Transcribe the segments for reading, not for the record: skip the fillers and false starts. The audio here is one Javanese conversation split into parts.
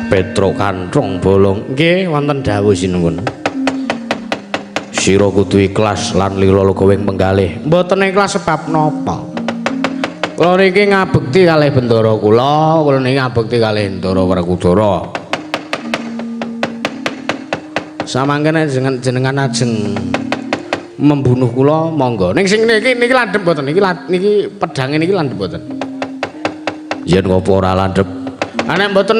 Petruk Kanthong Bolong. Nggih, wonten dawuh sinuwun. Sira kudu ikhlas lan lila legawing penggalih. Mboten ikhlas sebab napa? Kula niki ngabekti kalih bendara kula, kula niki ngabekti kalih Ndara Werkudara. Samangke nek jenengan ajeng membunuh kula monggo. Ning sing niki niki landhep mboten? Niki niki pedange niki landhep mboten? Yen ngopo ora landhep? Ha nek mboten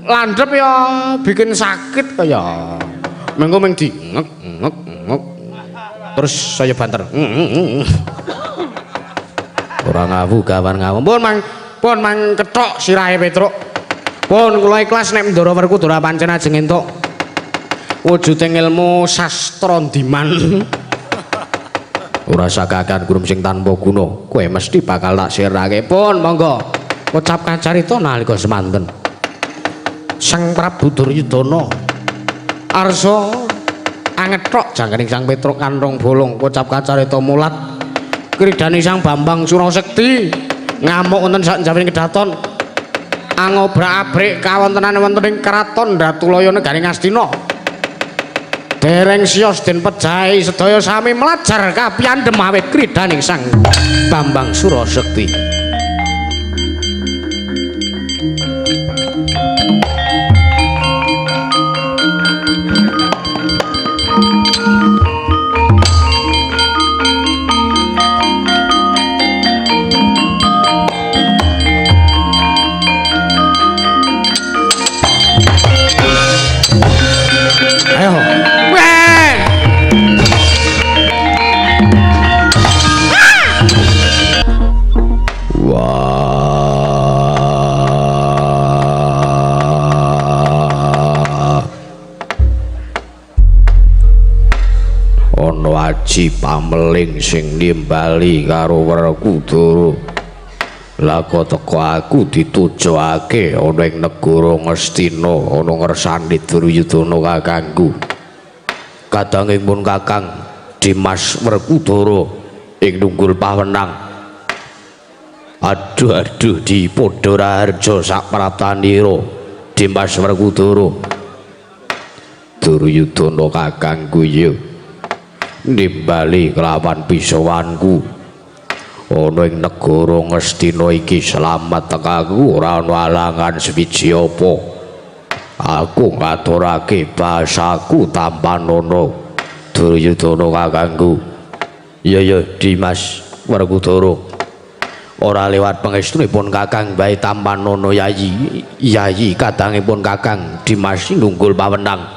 landhep ya bikin sakit kaya. Mengko ming di ngek ngek ngek. Terus saya banter. Ora ngawu gawan ngawu. Pun mang kethok sirahe Petruk. Pun kula ikhlas nek Ndara Werkudara pancen ajeng entuk wujuding ilmu sastra ndiman. Ora sakakan gurum sing tanpa guna, kowe mesti bakal tak sirake. Pun monggo kocap kacarita nalika semanten. Sang Prabu Duryudana arsa angethok jangkening Sang Petruk Kanthong Bolong kocap kacarita mulat kridhane Sang Bambang Surasekti ngamuk wonten sak njawining kedaton angobrak-abrik kawontenane wonten ing kraton Datulaya negari Ngastina. Dereng siyos den pejahi sedaya sami mlajar kapiyandhem awit kridhaning Sang Bambang Surasekti. Ayo. Weh. Wah. Ana aji pameling sing nimbali karo Werkudara. Lah kok teko aku ditujokake ana ing negara Ngastina ana ngersane Duryudana kakangku. Kadanging pun Kakang Dimas Werkudara ing nunggul pawenang. Aduh aduh di Padha Raharja sak praptanira Dimas Werkudara. Duryudana kakangku ya nimbali kelawan pisawanku. Ana ing negara Ngastina iki slamet tekaku ora ana alangan sewiji apa. Aku ngaturake bahasaku tampanana Duryudana kakangku. Iya ya Dimas Werkudara. Ora lewat pangestunipun Kakang bae tampanana yayi yayi kadangipun Kakang Dimas nunggul pawenang.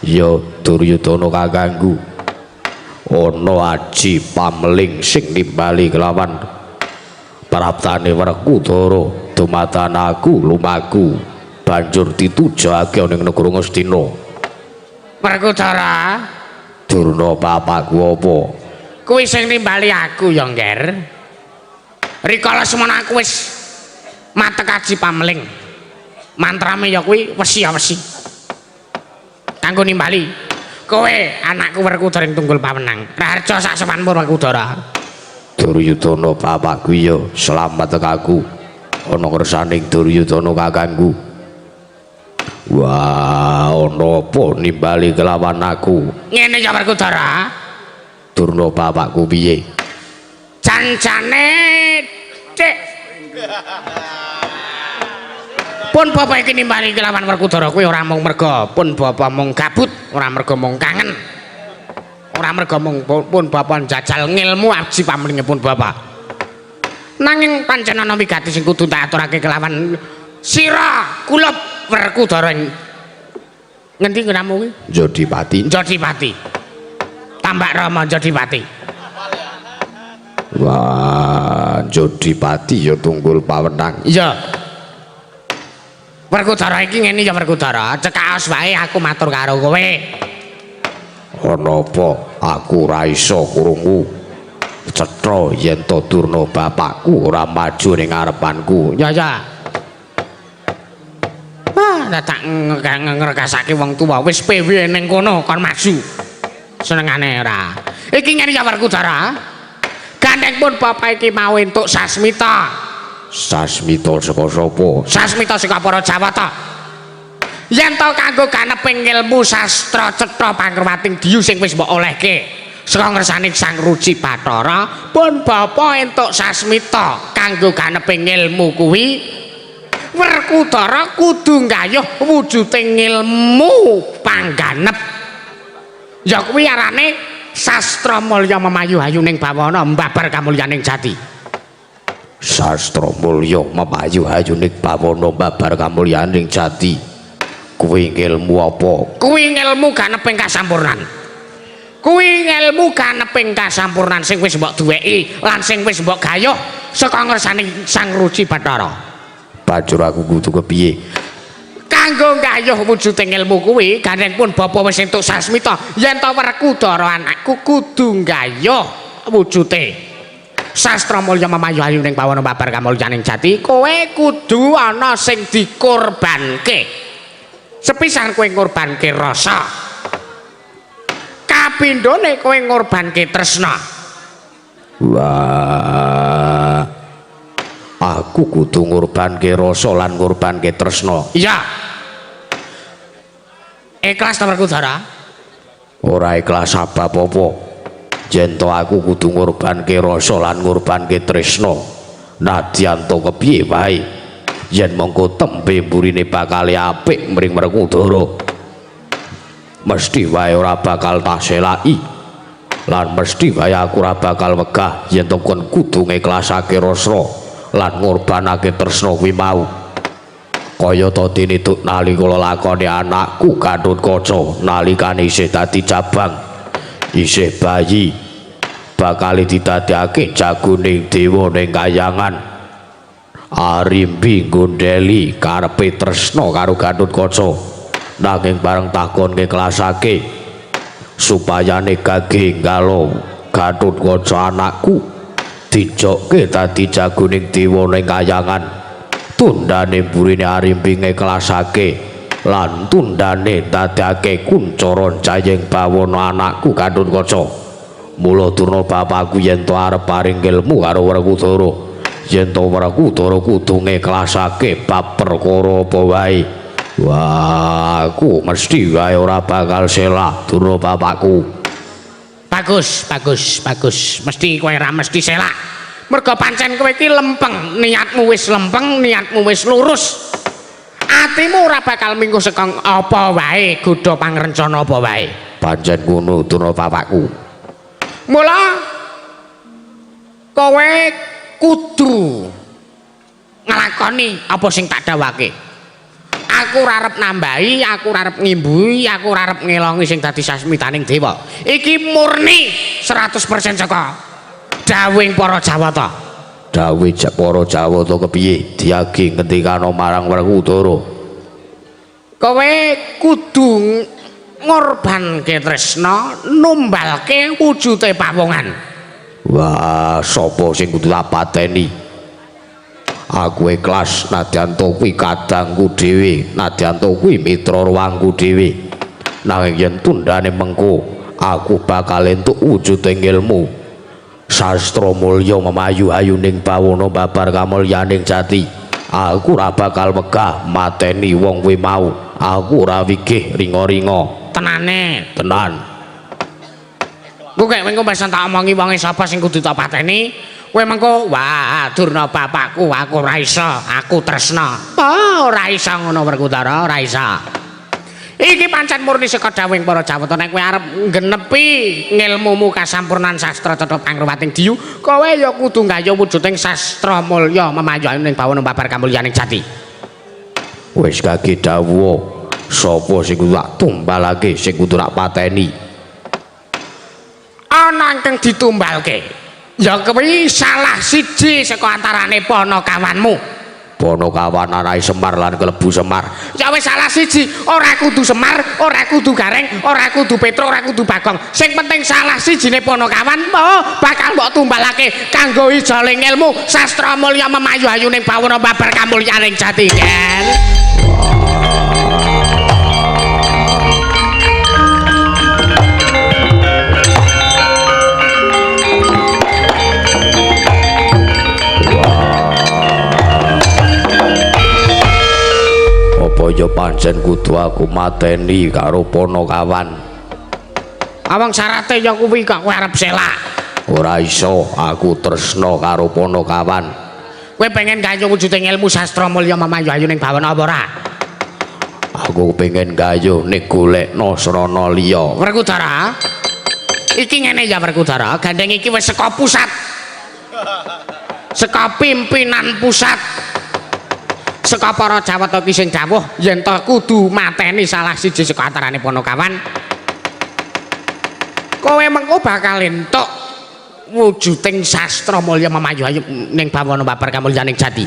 Ya Duryudana kakangku. Ana aji pameling sing nimbali kelawan praptane Werkudara dumatan aku lumaku banjur ditujokake ana ing negara Ngastina. Werkudara, Durna bapakku apa? Kuwi sing nimbali aku ya, Ngger. Rikala semono aku wis matek aji pameling. Mantrame ya kuwi wesi ya wesi. Kanggo nimbali kowe anakku Werkudara ing tunggul pawenang. Raharja sak sowanmu Werkudara. Duryudana bapakku ya slamet tekaku ana ngersaning Duryudana kakangku. Wah, ana apa nimbali kelawan aku? Ngene ya Werkudara. Durna bapakku piye? Janjane Dik. Pun bapa iki nimbali kelawan Werkudara kuwi ora mung merga pun bapa mung gabut, ora merga mung kangen. Ora merga mung pun bapa njajal ngilmu aji pamlingipun bapa. Nanging pancen ana wigati sing kudu tak aturake kelawan sira kulup Werkudara ing ngendi ngrenamu kuwi? Jodipati. Jodipati. Tambak Rama Jodipati. Wah, Jodipati ya tunggul pawenang. Iya. Werkudara iki ngene ya Werkudara, cekaos wae aku matur karo kowe. Ana apa? Aku ora iso krungu. Cetha yen to Durna bapakku ora maju ning ngarepanku. Ya ya. Wah, tak ngrekasake wong tuwa wis PW ning kono kon maju. Senengane ora. Iki ngene ya Werkudara. Gandeng pun bapak iki mau entuk sasmita. Sasmita saka sapa? Sasmita saka para Jawata. Yen to kanggo ganeping ilmu sastra cetha pangruwating diyu sing wis mbok olehke saka ngersane Sang Ruci Bathara, pun bapa entuk sasmita kanggo ganeping ilmu kuwi. Werkudara kudu nggayuh wujuding ilmu pangganep. Ya kuwi arane sastra mulya memayu hayuning bawana mbabar kamulyaning jati. Sastra mulya memayu hayuning bawana mbabar kamulyaning jati. Kuwi ilmu apa? Kuwi ilmu ganeping kasampurnan. Kuwi ilmu ganeping kasampurnan sing wis mbok duweki lan sing wis mbok gayuh saka ngersane Sang Ruci Bathara. Banjur aku kudu kepiye? Kanggo nggayuh wujuding ilmu kuwi, gandeng pun bapa wis entuk sasmita yen to Werkudara anakku kudu nggayuh wujute sastra mulya memayu hayuning bawana babar kamulyaning jati. Kowe kudu ana sing dikorbanke. Sepisan kowe ngorbanke rasa, kapindhone kowe ngorbanke tresna. Wah, aku kudu ngorbanke rasa lan ngorbanke tresna. Iya. Ikhlas ta Werkudara? Ora ikhlas sebab apa? Yen to aku kudu ngorbanke rasa lan ngorbanke tresna. Nadyan to kepiye wae? Yen mengko tembe mburine bakal apik mring Werkudara, mesti wae ora bakal tak selaki. Lan mesti wae aku ora bakal wegah yen to kon kudu ngiklasake rasa lan ngorbanake tresna kuwi mau. Kaya ta dene tuk nalika lelakone anakku Gatotkaca nalikane isih dadi cabang, isih bayi, bakal didadekake jagoning dewa ning kayangan. Arimbi nggondheli karepe tresna karo Gatotkaca, nanging bareng takon ngiklasake supayane gage nggalo Gatotkaca anakku dijokke dadi jagoning dewa ning kayangan. Tundane burine Arimbi ngiklasake lan tundane dadake kuncara jayeng bawana anakku Gatotkaca. Mula durna bapakku yen to arep paring ilmu karo Werkudara, yen to Werkudara kudu ngiklasake bab perkara apa wae. Wah, aku mesti wae ora bakal selak durna bapakku. Bagus, bagus, bagus. Mesti kowe ora mesti selak. Mergo pancen kowe iki lempeng, niatmu wis lempeng, niatmu wis lurus. Atimu ora bakal minggu saka apa wae, godha pangrencana apa wae. Pancen ngono durna bapakku. Mula kowe kudu nglakoni apa sing tak dawake. Aku ora arep nambahi, aku ora arep ngimbuhi, aku ora arep ngelongi sing dadi sasmitaning dewa. Iki murni 100% saka dawuhing para Jawata. Dawuh para Jawata kepiye? Diagi ngendikana marang Werkudara. Kowe kudu ngorbanke tresna, numbalke wujute pawongan. Wah, sapa sing kudu tak pateni? Aku ikhlas nadyan to kuwi kadangku dhewe, nadyan to kuwi mitra ruangku dhewe. Nanging yen tundane mengko aku bakal entuk wujuding ilmu sastra mulya memayu hayuning bawana babar kamulyaning jati. Aku ora bakal wegah mateni wong kuwi mau. Aku ora wigih ringa-ringa. Tenane, tenan. Ku kek mengko pesen tak omongi wonge sapa sing kudu tak pateni. Kowe mengko wah durna bapakku, aku ora iso, aku tresna. Oh, ora iso ngono Werkudara, ora iso. Iki pancen murni saka dawuhing para Jawata. Nek kowe arep nggenepi ngilmumu kasampurnan sastra cetha pangruwating diyu, kowe ya kudu nggayuh wujuding sastra mulya memayu ning bawana babar kamulyaning jati. Wis kage dawuh, sapa sing kudu tak tumbalake, sing kudu tak pateni? Ana ingkang ditumbalke. Ya kuwi salah siji saka antarane panakawanmu. Panakawan anake Semar lan kelebu Semar. Ya wis salah siji, ora kudu Semar, ora kudu Gareng, ora kudu Petruk, ora kudu Bagong. Sing penting salah sijine panakawan, oh, bakal mbok tumbalake kanggo ijoling ilmu sastra mulya memayu hayuning bawana babar kamulyaning jati. Ken. Apa ya pancen kudu aku mateni karo Ponokawan. Awang syarate ya kuwi kok kowe arep selak. Ora iso, aku tresna karo Ponokawan. Kowe pengen gayuh wujuding ilmu sastra mulya mamayu ayu ning bawana apa ora? Aku pengen gayuh nek golekno srana liya. Werkudara. Iki ngene ya Werkudara, gandeng iki wis saka pusat. Saka pimpinan pusat. Saka para Jawata iki sing dawuh yen to kudu mateni salah siji saka antarane Ponokawan. Kowe mengko bakal entuk wujuding sastra mulya mamayu ayu ning bawana babar kamulyaning jati.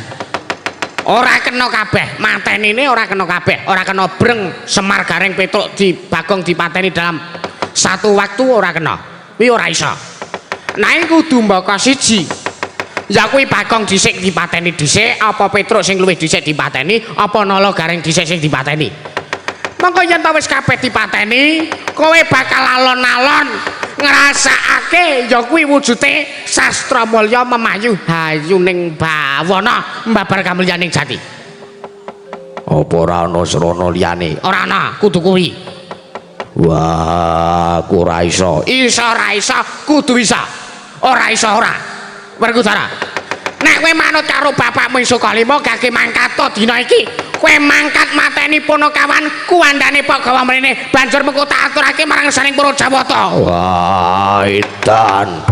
Ora kena kabeh, matenine ora kena kabeh, ora kena breng Semar Gareng Petruk di Bagong dipateni dalam satu waktu ora kena. Kuwi ora iso. Nanging kudu mbaka siji. Ya kuwi Bagong dhisik dipateni dhisik, apa Petruk sing luwih dhisik dipateni, apa Nala Gareng dhisik sing dipateni. Mongko yen ta wis kabeh dipateni, kowe bakal alon-alon ngrasakake ya kuwi wujude sastra mulya memayu hayu ning bawana mbabar kamulyaning jati. Apa ora ana srana liyane? Ora ana, kudu kuwi. Wah, aku ora iso. Iso ora iso, kudu bisa. Ora iso ora. Werkudara, nek kowe manut karo bapakmu ing Sukalima gage mangkat dina iki, kowe mangkat mateni Ponokawan kuwandane pak gawa mrene, banjur mengko tak aturake marang saring para Jawata. Wah, edan.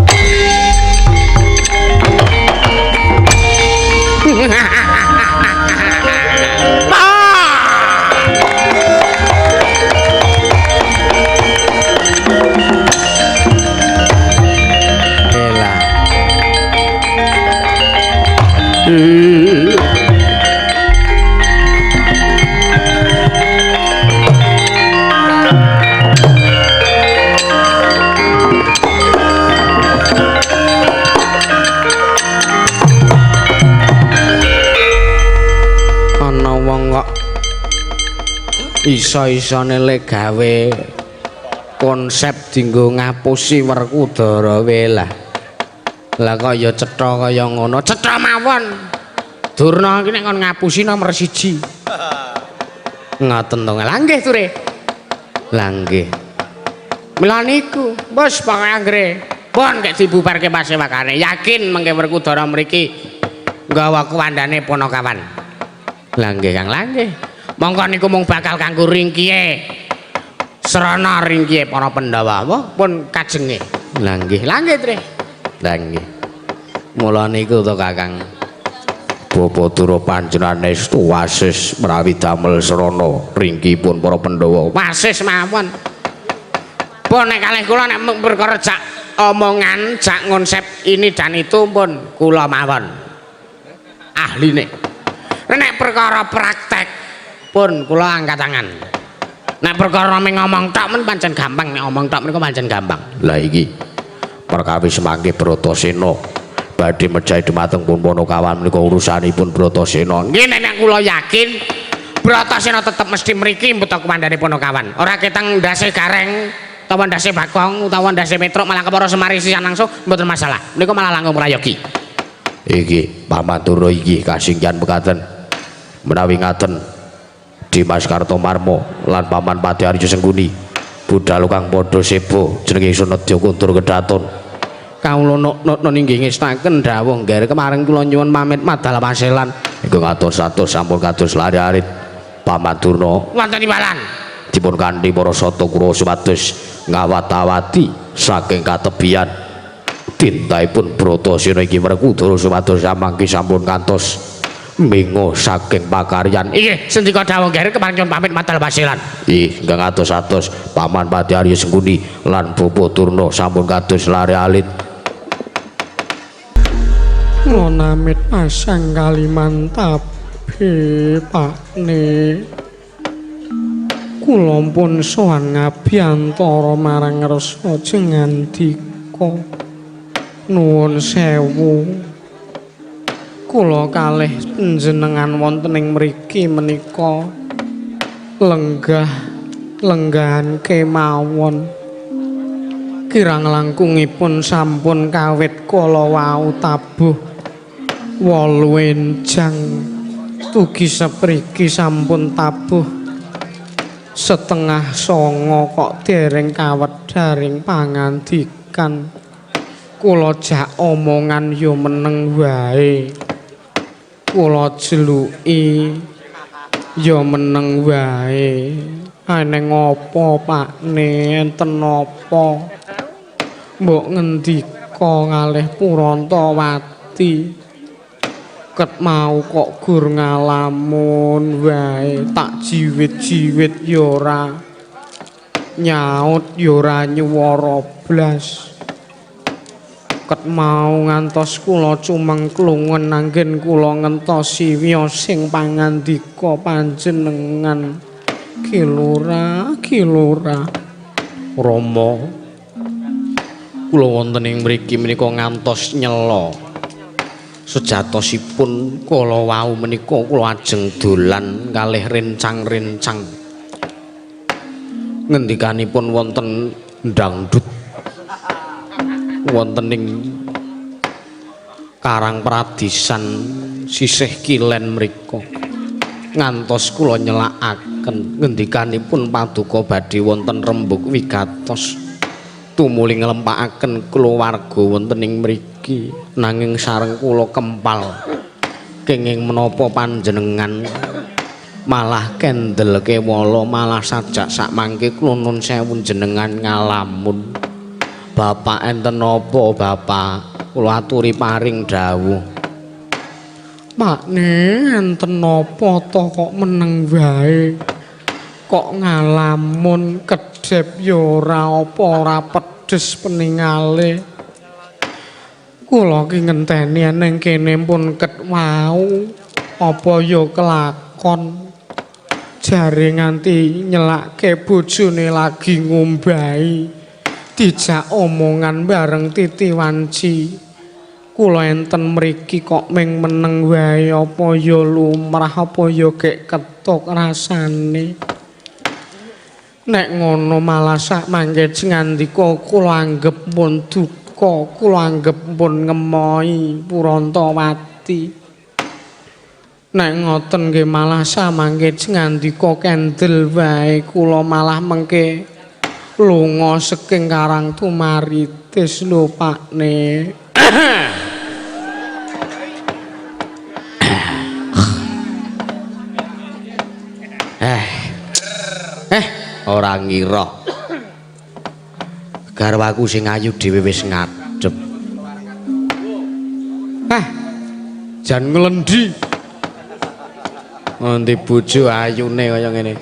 Ana wong kok iso-isone le gawe konsep dinggo ngapusi Werkudara wae lah. Lah kok ya cetha kaya ngono, cetha mawon. Durna iki nek kon ngapusi nomor 1. Ngoten to. Lah nggih Ture. Lah nggih. Mila niku wis pokoke anggere pun kek dibubarke pasewakane. Yakin mengke Werkudara mriki nggawa kuwandane Ponokawan. Lah nggih Kang, lah nggih. Mongko niku mung bakal kanggo ringkihe srana ringkihe para Pandhawa pun kajenge. Lah nggih, lah nggih Tre. Lah nggih. Mula niku to Kakang. Bapa Dura panjenengan estu wasis menawi damel srana ringkihipun para Pandhawa. Wasis mawon. Pun nek kalih kula nek perkara jak omongan, jak konsep ini dan itu pun kula mawon. Ahline. Nek perkara praktek pun kula angkat tangan. Nek perkara mung ngomong tok men pancen gampang, nek omong tok menika pancen gampang. Lah iki perkawis mangke Bratasena badhe mejahi dumateng pun Ponokawan menika urusanipun Bratasena. Nggih nek kula yakin Bratasena tetep mesti mriki mbeto kumandane Ponokawan. Ora ketang ndase Gareng utawa ndase Bagong utawa ndase Petruk malah kepara Semar sisan langsung mboten masalah. Menika malah langkung prayogi. Iki Paman Durna iki kasinggihan mekaten menawi ngaten Dimas Kartomarmo lan Paman Pati Arjo Sengkuni budal kang padha sebo jenenge ingsun Nedya Kuntur Kedaton. Kawula nuknun inggih ngestaken dawuh nggih kemarin kula nyuwun pamit madal paselan. Ingkang atus-atus sampun kados lari-arit Paman Durna wonten imbalan dipun kanthi para sata kura supados ngawat-awati saking katebian tintahipun Bratasena iki Werkudara supados samangke sampun kantos mingo saking pakaryan. Inggih sendika dawuh nggih kemarin nyuwun pamit madal paselan. Ih ingkang atos-atos Paman Pati Arya Sengkuni lan Bapa Durna sampun kados lare alit. Ngonamit pasang Kalimantabe Pakne. Kula pun sowan ngabiyantara marang rasa jengandika. Nuwun sewu. Kula kalih panjenengan wonten ing mriki menika lenggah lenggahan kemawon. Kirang langkungipun sampun kawit kala wau tabuh 8 enjang. Tugi sepriki sampun tabuh 8:30 kok dereng kawedharing pangandikan. Kula jak omongan ya meneng wae. Kula jeluki ya meneng wae. Eneng apa Pakne, enten apa? Mbok ngendika kalih Purantawati. Ket mau kok gur ngalamun wae, tak jiwit-jiwit ya ora nyaut ya ora nyuwara blas. Ket mau ngantos kula cumengklungen anggen kula ngentosi wiyosing pangandika panjenengan. Ki Lurah, Ki Lurah. Rama, kula wonten ing mriki menika ngantos nyela. Sejatosipun kala wau menika kula ajeng dolan kalih rencang-rencang. Ngendikanipun wonten dangdut wonten ing Karang Pradisan sisih kilen mriku. Ngantos kula nyelakaken ngendikanipun paduka badhe wonten rembug wigatos tumuli nglempakaken kulawarga wonten ing mriki, nanging sareng kula kempal kenging menapa panjenengan malah kendel kewala malah sajak sakmangke kula nun sewu jenengan ngalamun. Bapak enten napa Bapak? Kula aturi paring dawuh. Pakne enten napa to kok meneng wae? Kok ngalamun kedhep ya ora apa ora pedes peningale. Kula ki ngenteni ning kene pun ket wau apa ya kelakon. Jare nganti nyelake bojone lagi ngombahi. Dijak omongan bareng titi wanci. Kula enten mriki kok ming meneng wae apa ya lumrah apa ya gek ketuk rasane. Nek ngono malah sak mangke ngandika kula anggep pun duka, kula anggep pun ngemoi Purantawati. Nek ngoten nggih malah samangke ngandika kendel wae kula malah mengke lunga saking Karang Tumaritis lho Pakne. Ora ngira garwaku sing ayu dhewe wis ngadhep. Jan nglendi ngendi bojo ayune kaya ngene.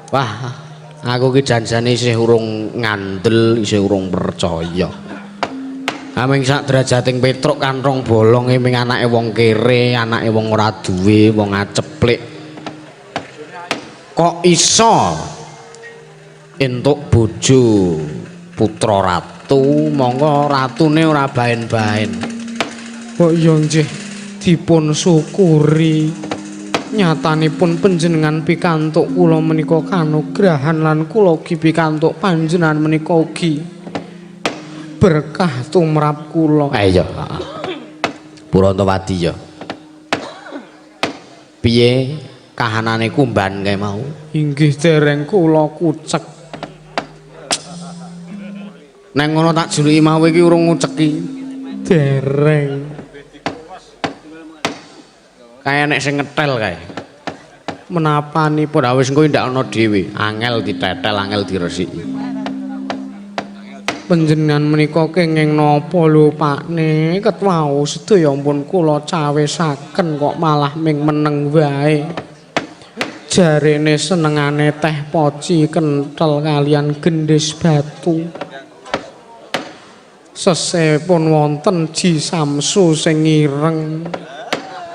Wah, aku ki janjane isih urung ngandel, isih urung percaya. Aming sak derajating Petruk kanthong bolong ming anake wong kere, anake wong ora duwe, wong aceplik. Kok iso entuk bojo putra ratu, monggo ratune ora baen-baen. Kok ya nggih dipun syukuri. Nyatanipun panjenengan pikantuk kula menika kanugrahan lan kula ugi pikantuk panjenengan menika ugi berkah tumrap kula. Iya, heeh. Purantawati ya. Piye kahanane kumban kae mau? Inggih dereng kula kucek. Neng ngono tak juluki mau iki urung nguceki. Dereng. Kae nek sing ngetel kae. Menapanipun ha wis engko ndak ana dhewe, angel ditetel, angel diresiki. Panjenengan menika kenging napa lho Pakne? Ket wau sedaya pun kula cawisaken kok malah ming meneng wae. Jarene senengane teh poci kenthel kalian gendhis batu. Sesepun wonten Ji Samsu sing ireng.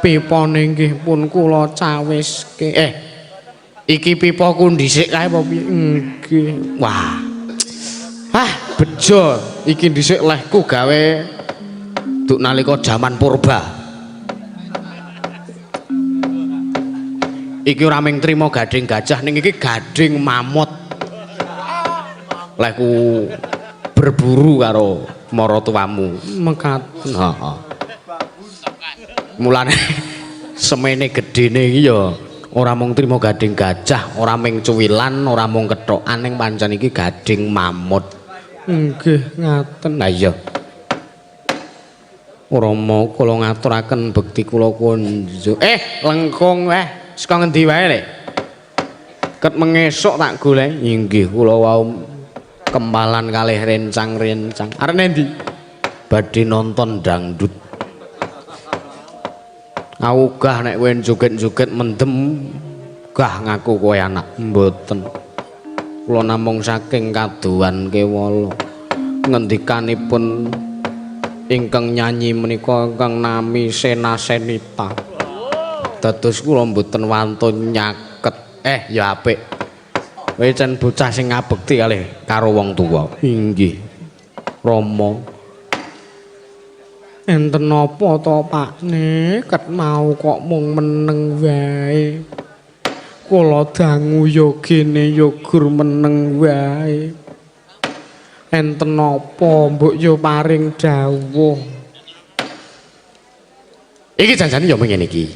Pipane nggih pun kula cawiske. Iki pipaku dhisik kae apa piye? Nggih. Wah. Ah, bejo iki dhisik lehku gawe duk nalika jaman purba. Iki ora mung trima gading gajah ning iki gading mamut. Lehku berburu karo maratuwamu. Mekaten. Heeh. Mulane Semene gedene iki ya ora mung trima gading gajah, ora mung cuwilan, ora mung kethokan, ning pancen iki gading mamut. Nggih, ngaten. Lah iya. Rama kula ngaturaken bekti kula kunjuk. Lengkung saka ngendi wae, Le? Ket mengesuk tak golek. Inggih, kula wau kempalan kalih rencang-rencang. Arep nendi? Badhe nonton dangdut. Aku gah nek kowe joget-joget mendem gah ngaku kowe anak. Mboten. Kula namung saking kadohan kewala. Ngendikanipun ingkang nyanyi menika ingkang nami Sena Senita. Dados kula mboten wantun nyaket. Ya apik. Kowe cen bocah sing ngabekti kalih karo wong tuwa. Inggih. Rama. Enten napa to, Pakne? Ket mau kok mung meneng wae. Kula dangu yogene ya gur meneng wae. Enten napa mbok yo paring dawuh. Iki janjane ya ngene iki.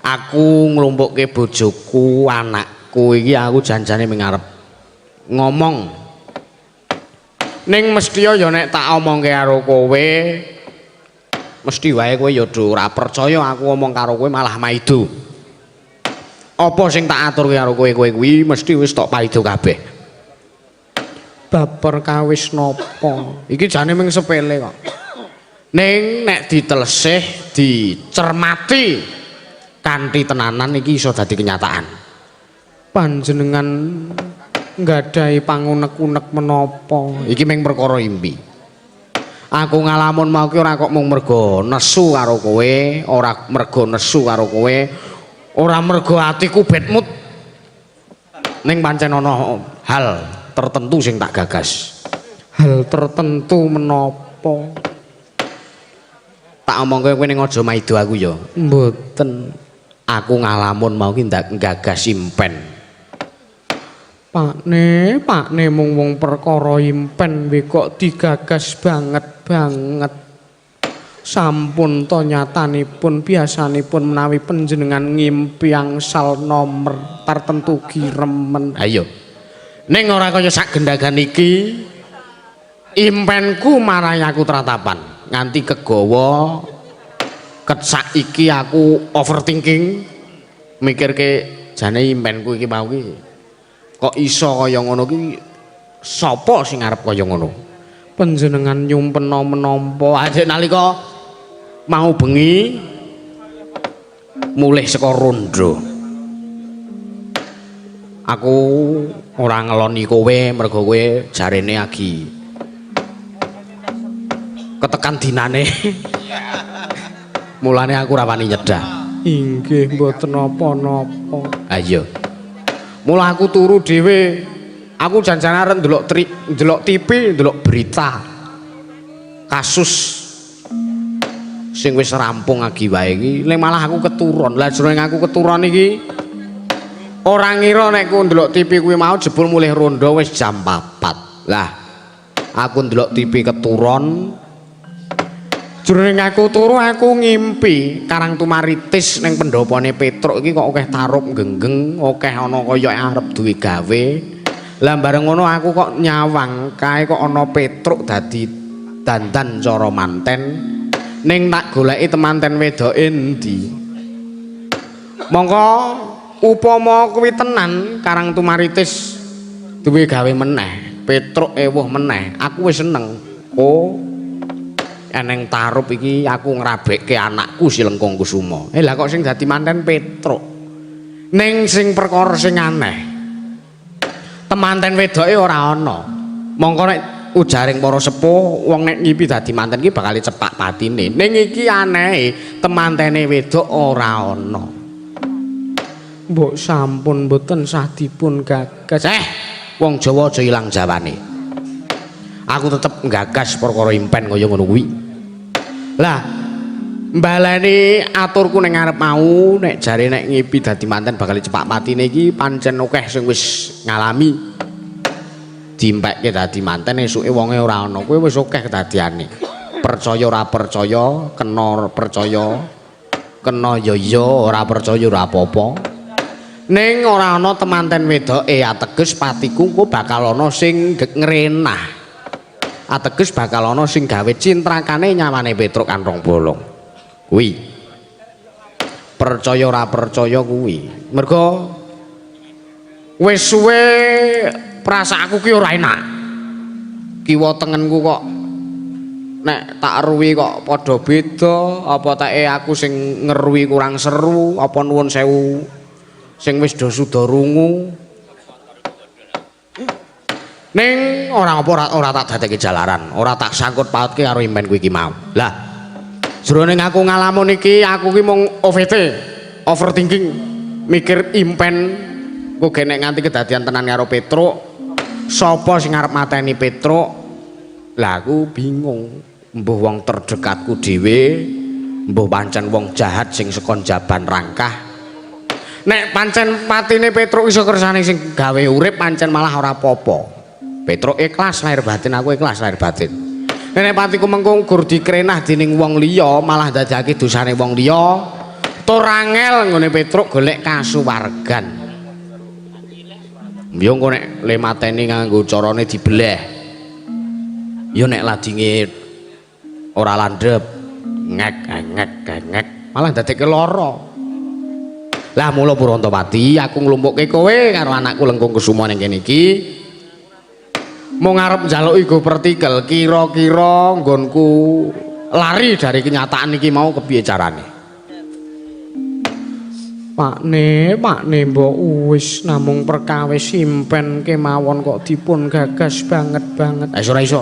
Aku nglumpukke bojoku, anakku iki aku janjane ming arep ngomong. Ning mesti ya nek tak omongke karo kowe, mesti wae kowe ya do ora percaya aku ngomong karo kowe malah maido. Apa sing tak aturke karo kowe, kowe kuwi mesti wis tok paido kabeh. Bab perkawis napa? Iki jane mung sepele kok. Ning nek ditelesih, dicermati kanthi tenanan iki iso dadi kenyataan. Panjenengan nggadahi pangunek-unek menapa? Iki mung perkara impi. Aku ngalamun mau ki ora kok mung mergo nesu karo kowe, ora mergo nesu karo kowe, ora mergo atiku bad mood. Ning pancen ana hal tertentu sing tak gagas. Hal tertentu menapa? Tak omongke kowe ning aja maido aku ya. Mboten. Aku ngalamun mau ki ndak gagas impen. Pakne, pakne mung wong perkara impen we kok digagas banget banget. Sampun to nyatanipun biasanipun menawi panjenengan ngimpi angsal nomer tartentu giremen. Ayo. Ning ora kaya sak gendagan iki impenku marai aku tratapan nganti kegawa ket saiki aku overthinking mikirke jane impenku iki mau ki kok iso kaya ngono ki sapa sing arep kaya ngono. Panjenengan nyumpena menapa? Ajek nalika mau bengi mulih saka rondo, aku ora ngeloni kowe mergo kowe jarene agi ketekan dinane. Mulane aku ora wani nyedah. Inggih, mboten napa-napa. Ayo. Mula aku turu dhewe. Aku jan-jane arep ndelok ndelok TV, ndelok berita kasus sing wis rampung agi wae iki, ning malah aku keturun. Lah jroning aku keturun iki ora ngira nek ku ndelok TV kuwi mau jebul mulih rondo wis jam 4. Lah aku ndelok TV keturun. Jroning aku turu aku ngimpi Karang Tumaritis ning pendhopone Petruk iki kok akeh tarup genggeng, akeh ana kaya arep duwe gawe. Lah bareng ngono aku kok nyawang kae kok ana Petruk dadi dandan cara manten. Ning tak goleki temanten wedoke endi. Mongko upama kuwi tenan Karang Tumaritis duwe gawe meneh, Petruk ewuh meneh, aku wis seneng. Oh, eneng tarup iki aku ngrabekke anakku si Lengkung Kusuma. Lah kok sing dadi manten Petruk. Ning sing perkara sing aneh, temanten wedoke ora ana. Mongko nek ujaring para sepuh, wong nek ngipi dadi manten iki bakal cepak patine. Ning iki anehe, temantene wedok ora ana. Mbok sampun mboten sah dipun gagas. Wong Jawa aja ilang jawane. Aku tetep nggagas perkara impen kaya ngono kuwi. Lah, mbaleni aturku ning ngarep mau nek jare nek ngipi dadi manten bakal cepak patine iki pancen akeh sing wis ngalami. Dimpekke dadi manten esuke wonge ora ana. Kuwi wis akeh kedadiane. Percaya ora percaya, kena percaya, Kena ya iya, ora percaya ora apa-apa. Ning ora ana temanten wedoke, ateges patiku engko bakal ana sing ngrenah. Ateges bakal ana sing gawe cintrakane nyawane Petruk Kanthong Bolong. Kuwi. Percaya ora percaya kuwi. Mergo wis suwe perasaanku ki ora enak. Kiwa tengenku kok nek tak ruwi kok padha beda, apa teke aku sing ngeruwi kurang seru, apa nuwun sewu sing wis do suda rungu. Ning ora apa ora tak dadekke jalaran, ora tak sangkut pautke karo impenku iki mau. Lah, jroning aku ngalamun iki, aku ki mung OVT, overthinking, mikir impen kok nek nganti kedadian tenan karo Petruk, sapa sing arep mateni Petruk? Lah aku bingung, mbuh wong terdekatku dhewe, mbuh pancen wong jahat sing saka jaban rangkah. Nek pancen patine Petruk iso kersane sing gawe urip pancen malah ora apa-apa. Petruk ikhlas lahir batin, aku ikhlas lahir batin. Nek patiku mengko gur dikrenah dening wong liya, malah dadake dosane wong liya, tur angel nggone Petruk golek kasuwargan. Yo engko nek le mateni nganggo carane dibeleh. Yo nek ladinge ora landhep, ngek ngek ngek, malah dadekke lara. Lah mula Purantapati aku nglumpukke kowe karo anakku Lengkung Kusuma ning kene iki. Mung arep njaluki go pertikel, kira-kira nggonku lari dari kenyataan iki mau kepiye carane? Pakne, pakne mbok wis namung perkawis impen kemawon kok dipun gagas banget-banget. Wis ora iso.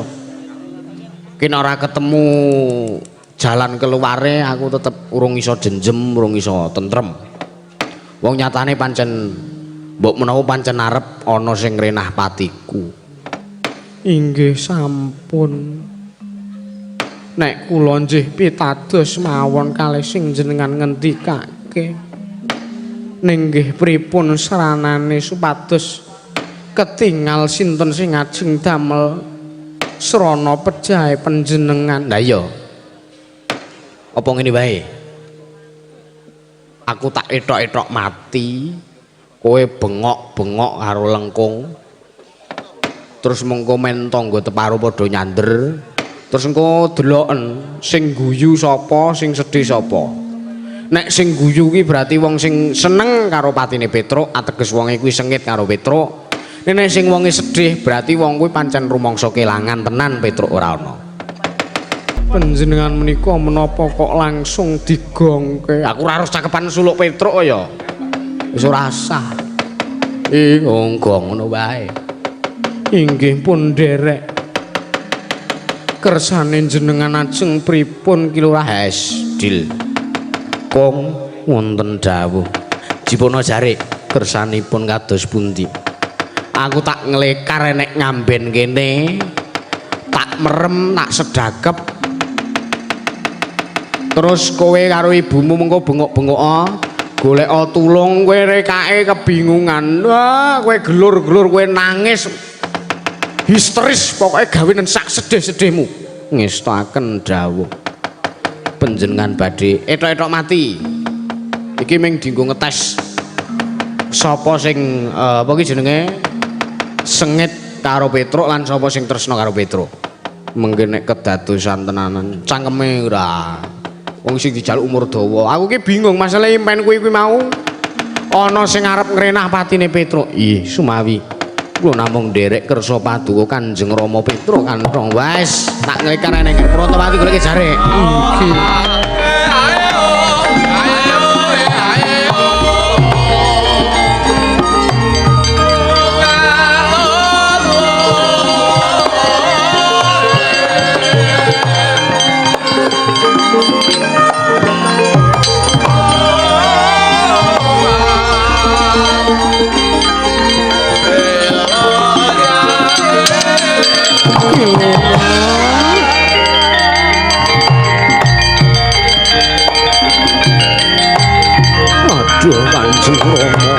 Ki nek ora ketemu jalan keluare aku tetep urung iso jenjem, urung iso tentrem. Wong nyatane pancen mbok menawa pancen arep ana sing ngrenah patiku. Inggih sampun. Nek kula nggih pitados mawon kalih sing jenengan ngendikake. Ning nggih pripun sranane supados ketingal sinten sing ajeng damel srana pejahe panjenengan. Lah iya. Apa ngene wae? Aku tak etok-etok mati, kowe bengok-bengok karo Lengkung. Terus mengko men tangga teparo padha nyander. Terus engko deloken sing guyu sapa, sing sedih sapa. Nek sing guyu kuwi berarti wong sing seneng karo patine Petruk, ateges wonge kuwi sengit karo Petruk. Nek sing wonge sedih berarti wong kuwi pancen rumangsa kelangan tenan Petruk ora ana. Panjenengan menika menapa kok langsung digongke? Aku ora harus cakepan suluk Petruk ya. Wis ora sah. Ih, ngonggong ngono wae. Inggih pun nderek. Kersane jenengan ajeng pripun Ki Lurah? Hes, deal. Kong wonten dawuh. Jipono jarik kersanipun kados pundi? Aku tak nglekar enek ngamben kene. Tak merem, tak sedakep. Terus kowe karo ibumu mengko bengok-bengok golek tulung, kowe rekake kebingungan. Wah, kowe gelur-gelur, kowe nangis. Histeris pokoknya gawe sak sedih-sedihmu. Ngestaken dawuh. Panjenengan badhe etok-etok mati. Iki ming dienggo ngetes sapa sing apa ki jenenge sengit karo Petruk lan sapa sing tresna karo Petruk. Mengke nek kedadosan tenanan cangkeme ora. Wong sing dijaluk umur dawa. Aku ki bingung masalah impen kuwi kuwi mau ana sing arep ngrenah patine Petruk. Ih, sumawi. Kula namung nderek kersa paduka Kanjeng Rama Petruk Kanthong. Wes, tak nglekar nang Purantapati golek jare. Inggih. Aduh Kanjeng Rama.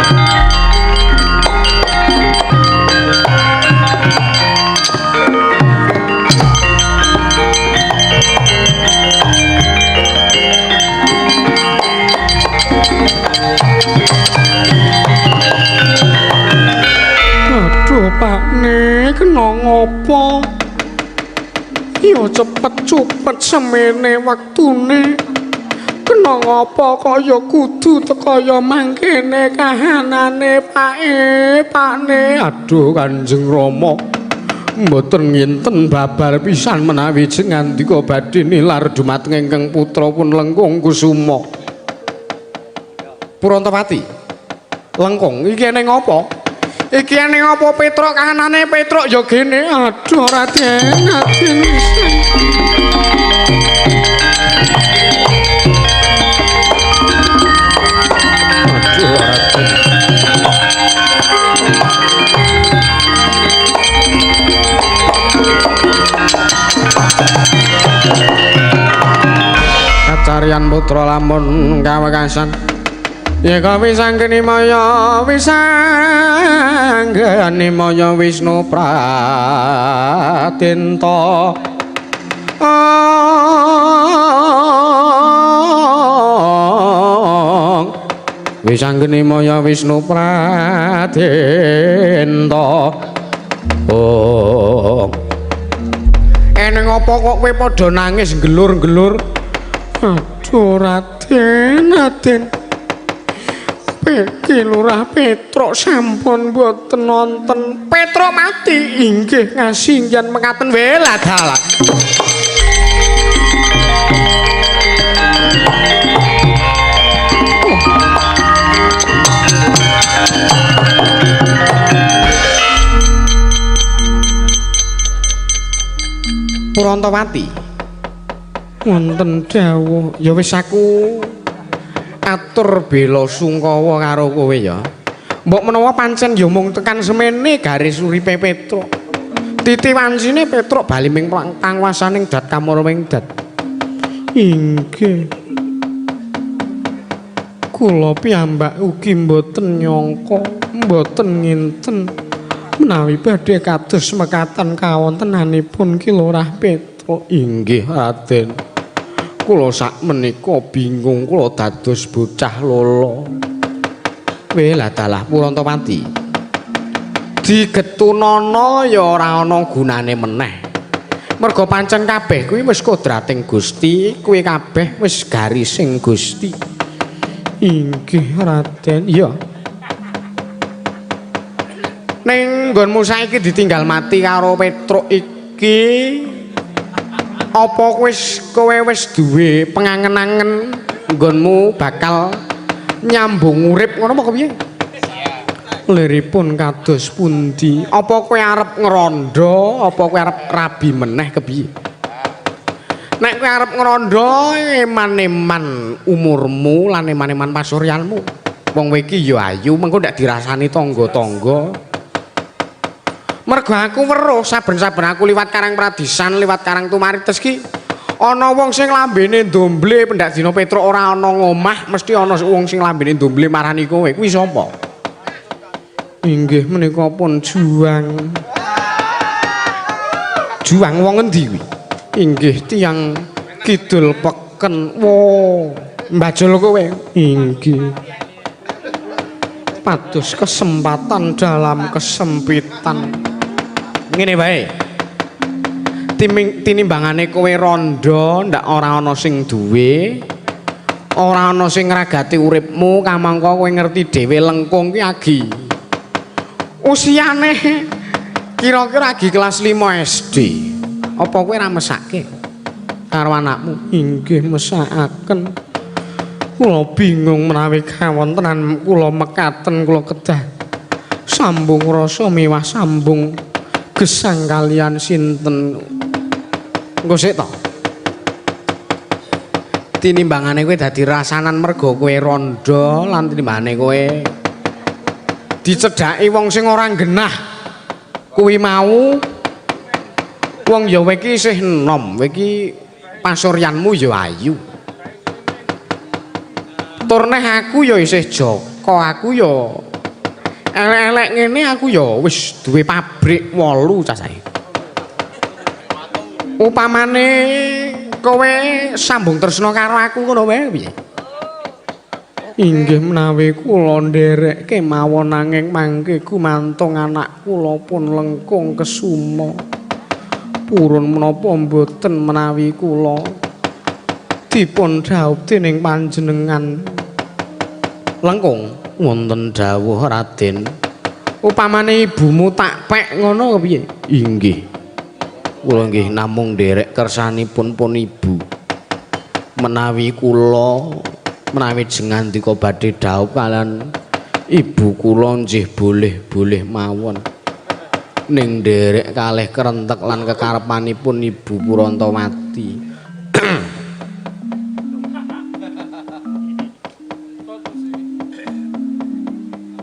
Ya cepet cupet semene wektune. Kena ngapa kaya kudu tekaya mangkene kahanane Pake, Pakne. Aduh Kanjeng Rama. Mboten nginten babar pisan menawi jengandika badhe nilar dumateng ingkang putra pun Lengkung Kusuma. Purantapati. Lengkung iki eneng apa? Iki eneng apa Petruk kahanane Petruk ya gene. Aduh Raden, Raden. Aduh Raden. Kacarian putra lamun kawekasan. Yeka wisanggeni maya wisanggeni maya Wisnu Pradenta. Wisanggeni maya Wisnu Pradenta. Oh. Eneng apa kok kowe padha nangis gelur-gelur? Aduh Raden, Raden. Ki Lurah Petruk sampun mboten nonton. Petruk mati inggih ngasingyan mekaten weladalah. Purantawati wonten dawuh ya wis aku atur bela sungkawa karo kowe ya. Mbok menawa pancen ya mung tekan semene garis uripe Petruk. Titi wancine Petruk bali ming panguwasaning dat kamurwing dat. Inggih. Kula piyambak ugi mboten nyangka, mboten nginten menawi badhe kados mekaten kawontenanipun Ki Lurah Petruk. Inggih Raden. Kula sak menika bingung, kula dados bocah lolo. Weladalah Purantapati. Digetunana ya ora ana gunane meneh. Merga pancen kabeh kuwi wis kodrating Gusti, kuwi kabeh wis garising Gusti. Inggih Raden. Iya. Ning nggonmu saiki ditinggal mati karo Petruk iki. Apa wis kowe wis duwe pengangen-angen nggonmu bakal nyambung urip ngono apa kepiye? Liripun kados pundi? Apa kowe arep ngrondo, apa kowe arep rabi meneh kepiye? Nek kowe arep ngrondo eman-eman umurmu lan eman-eman pasuryanmu. Wong kowe iki ya ayu, mengko ndak dirasani tangga-tangga. Mergo aku weruh saben-saben aku liwat Karang Pradisan, liwat Karang Tumarites ki ana wong sing lambene ndomble pendak dina Petruk ora ana ngomah, mesti ana wong sing lambene ndomble marani kowe. Kuwi sapa? Inggih menika pun Juang. Juang wong endi kuwi? Inggih tiyang kidul peken. Wo, mbajul kowe. Inggih. Pados kesempatan dalam kesempitan. Ngene wae. Tinimbangane kowe rondo ndak ora ana sing duwe, ora ana sing ngragati uripmu, kamangka kowe ngerti dhewe Lengkung ki agi. Usiane kira-kira agi kelas 5 SD. Apa kowe ora mesake karo anakmu? Inggih mesakaken. Kula bingung menawi kawontenan kula mekaten kula kedah sambung rasa miwah sambung gesang kalian sinten. Engko sik to. Tinimbangane kowe dadi rasanan mergo kowe rondo lan tinimbangane kowe dicedhaki wong sing ora genah kuwi mau. Wong ya kowe iki isih enom, kowe iki pasuryanmu ya ayu. Tur neh aku ya isih jaka, aku ya elek-elek ngene aku ya wis duwe pabrik 8 cah saiki. Upamane kowe sambung tresna karo aku ngono wae piye? Inggih menawi kula nderek kemawon nanging mangke gumantung anak kula pun Lengkung Kesuma. Purun menapa mboten menawi kula dipun dhaup dening panjenengan? Lengkung wonten dawuh Raden. Upamane ibumu tak pek ngono kepiye? Inggih. Kula nggih namung nderek kersanipun pun ibu. Menawi kula menawi jengandika badhe dhaup kalian ibu kula nggih boleh-boleh mawon. Ning nderek kalih kerentek lan kekarepanipun Ibu Purantawati.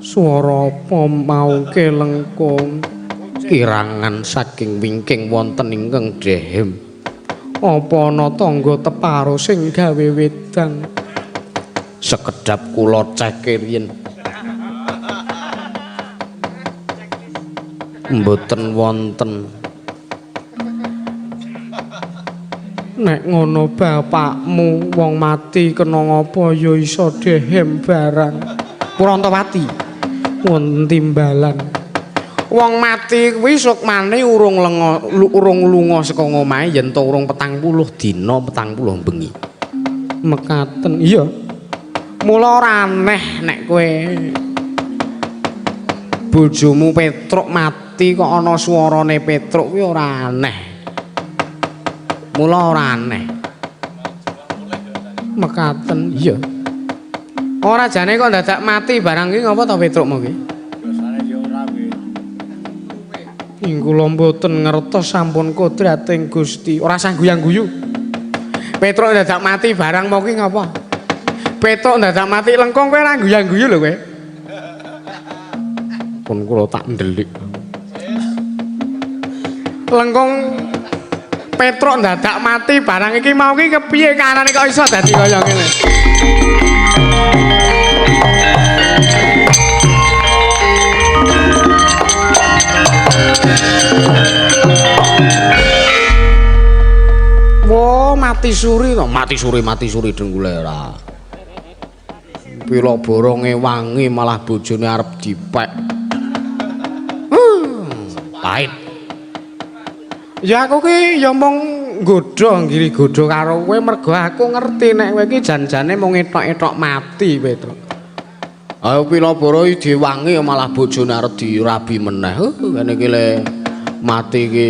Swara apa mau kelengkung? Kirangan saking wingking wonten ingkang dehem. Apa ana tangga teparo sing gawe wedang? Sekedap kula ceke riyin. Mboten wonten. Nek ngono bapakmu wong mati kena ngapa ya iso dehem barang. Purantawati wonten timbalan. Wong mati kuwi sukmane urung lenga urung lunga saka omahe yen to urung 40 dina 40 bengi. Mekaten iya. Mula ora aneh nek kowe bojomu Petruk mati kok ana swarane Petruk kuwi ora aneh. Mula ora aneh. Mekaten iya. Ora jane kok dadak mati barang iki ngapa to Petruk mau ki? Ing kula mboten ngertos sampun kodrating Gusti. Ora usah guyang-guyu. Petruk dadak mati barang mau ki ngapa? Petruk dadak mati lengkung kowe ora guyang-guyu lho kowe. Pun kula tak ndelik. Lengkung Petruk dadak mati barang iki mau ki kepiye kahanane kok iso dadi kaya ngene. Wah, mati suri to, mati suri dengkule ora. Pila boronge wangi malah bojone arep dipek. Pahit. Ya aku ki ya mung nggodha nggiri godha karo kowe mergo aku ngerti nek kowe iki jan-jane mung etok-etok mati Petruk. Ayo pila boro iki diwangi malah bojone arep dirabi meneh. Ngene iki le mati iki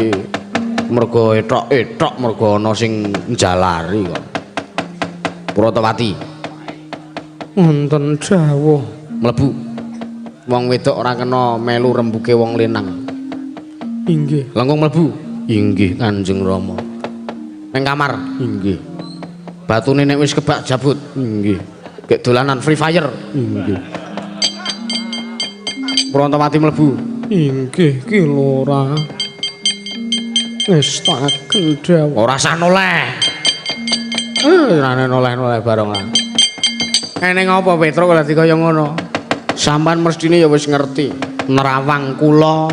mergo etok-etok mergo ana sing njalari kok. Purantawati. Wonten dawuh mlebu. Wong wedok ora kena melu rembuke wong lanang. Inggih. Lengkung mlebu. Inggih Kanjeng Rama. Ning kamar. Inggih. Batune nek wis kebak jabut. Inggih. Gek dolanan Free Fire. Inggih. Purantawati mlebu. Inggih ki lora. Ngestaken dawuh. Ora usah noleh. Ora noleh-noleh bareng lah. Eneng apa Petruk kok dadi kaya ngono? Sampeyan mestine ya wis ngerti. Nerawang kula,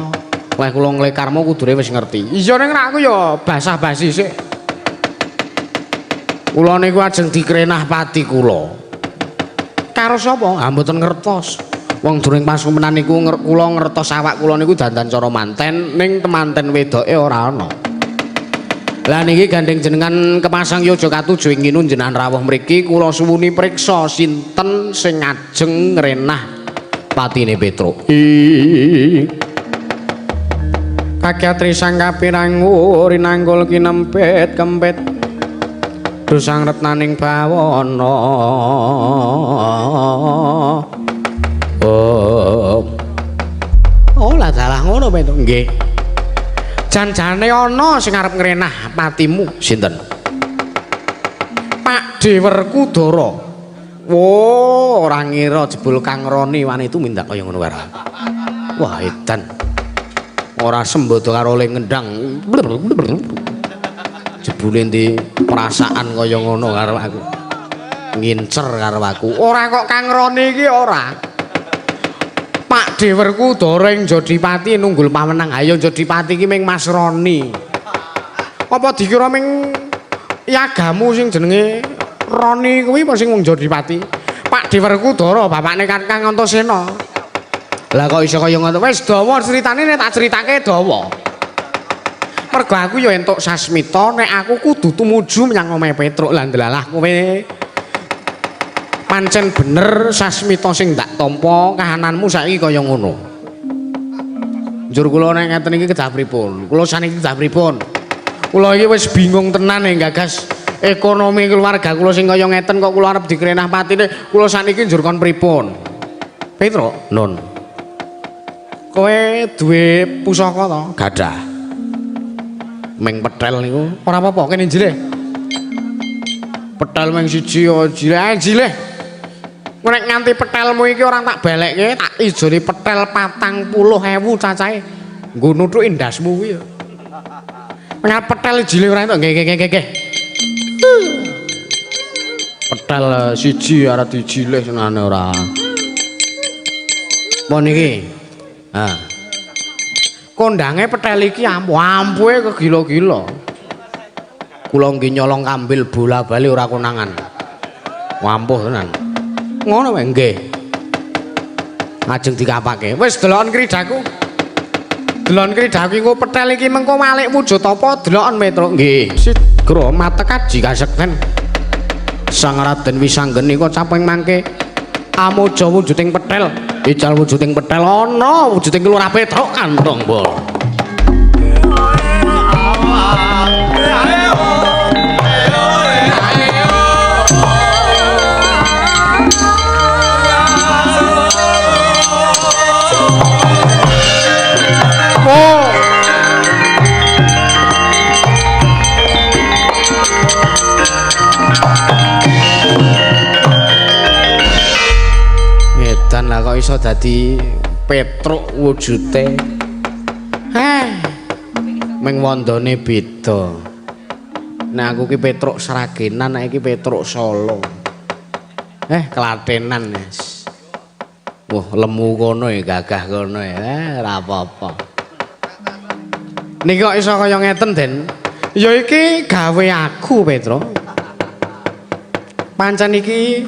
leh kula nglekarmu kudune wis ngerti. Iya ning aku ya basah-basi sik. Kula niku ajeng dikrenah pati kula. Karo sapa? Ha mboten ngertos. Wong durung pasumenan niku kula ngertos awak kula niku dandan cara manten ning temanten wedoke ora ana. Lah niki gandeng jenengan kepasang yoga katuju ing nginu jenengan rawuh mriki kula suwuni priksa sinten sing ajeng ngrenah patine Petruk. Kakyatri sang kapirangu rinanggul kinempit kempit dosang retnaning bawana. Oh. Oh lah dalah ngono Petruk. Nggih. Jan-jane ana sing arep ngrenah patimu. Sinten? Pak Dewerkudara. Wo, ora ngira jebul Kang Roni wani tumindak kaya ngono wae. Wah, edan. Ora sembodo karo le ngendang. Jebule ndi perasaan kaya ngono karo aku. Ngincer karo aku. Ora kok Kang Roni iki ora. Pak Dewerkudara ing Jodipati nunggul pamenang. Ayo Jodipati iki ming Mas Roni. Apa dikira ming yagamu sing jenenge Roni kuwi apa sing wong Jodipati? Pak Dewerkudara bapakne Kakang Antasena. Lah kok iso kaya ngono? Wis dawa critane nek tak critake dawa. Mergo aku ya entuk sasmita nek aku kudu tumuju menyang omahe Petruk. Lah ndelalah kowe pancen bener sasmita sing ndak tampa kahananmu saiki kaya ngono. Njur kula nek ngeten iki kedah pripun? Kula saniki kedah pripun? Kula iki wis bingung tenan gagas ekonomi keluarga kula sing kaya ngeten kok kula arep dikrenah patine. Kula saniki njur kon pripun? Petruk, Nun. Kowe duwe pusaka to? Gadah. Ming petel niku ora apa-apa kene jileh. Petel ming siji ya jileh, jileh. Nek nganti petelmu iki ora tak balekke, tak ijoli petel 40.000 cacahe. Nggo nuthuki ndasmu kuwi ya. Nek petel jileh ora entuk nggih nggih nggih nggih. Petel siji arep dijileh senane ora. Pon iki. Ha. Kondange petel iki ampuh-ampuhe kegila-gila. Kula nggih nyolong kambil bola-bali ora konangan. Ampuh tenan. Ngono wae nggih. Ajeng dikapake. Wis deloken kridaku. Deloken kridaku engko petel iki mengko malik wujud apa deloken Petruk. Nggih. Sigra matek aji kasekten. Sang Raden Wisanggeni kok caping mangke amoja wujuding petel. Ical wujuding petel ana wujuding Lurah Petruk kantong bol. Edan lah kok iso dadi Petruk wujute. Heh. Ming wandane beda. Nek aku ki Petruk Sragenan, nek iki Petruk Solo. Klatenan wis. Wah, lemu kono ya, gagah kono ya. Ora apa-apa. Niki kok iso kaya ngeten, Den? Ya iki gawe aku, Petruk. Pancen iki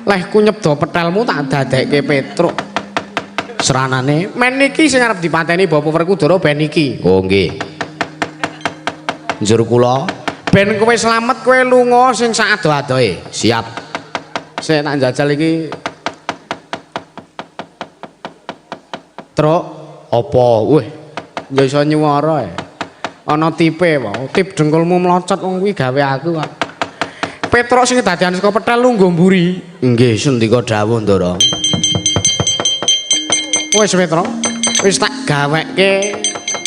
lehku nyebdo petelmu tak dadekke Petruk. Seranane men iki sing arep dipateni Bapak Werkudara ben iki. Oh nggih. Njur kula ben kowe slamet kowe lunga sing sak ado-adohe. Siap. Sik tak njajal iki. Truk apa? Wih, ya iso nyuwara e. Ana tipe wae. Tip dengkulmu mlocot wong kuwi gawe aku kok. Petruk sing kedadian saka petel lungguh mburi. Nggih, sendika dawuh, Ndara. Wis Petruk, wis tak gawekke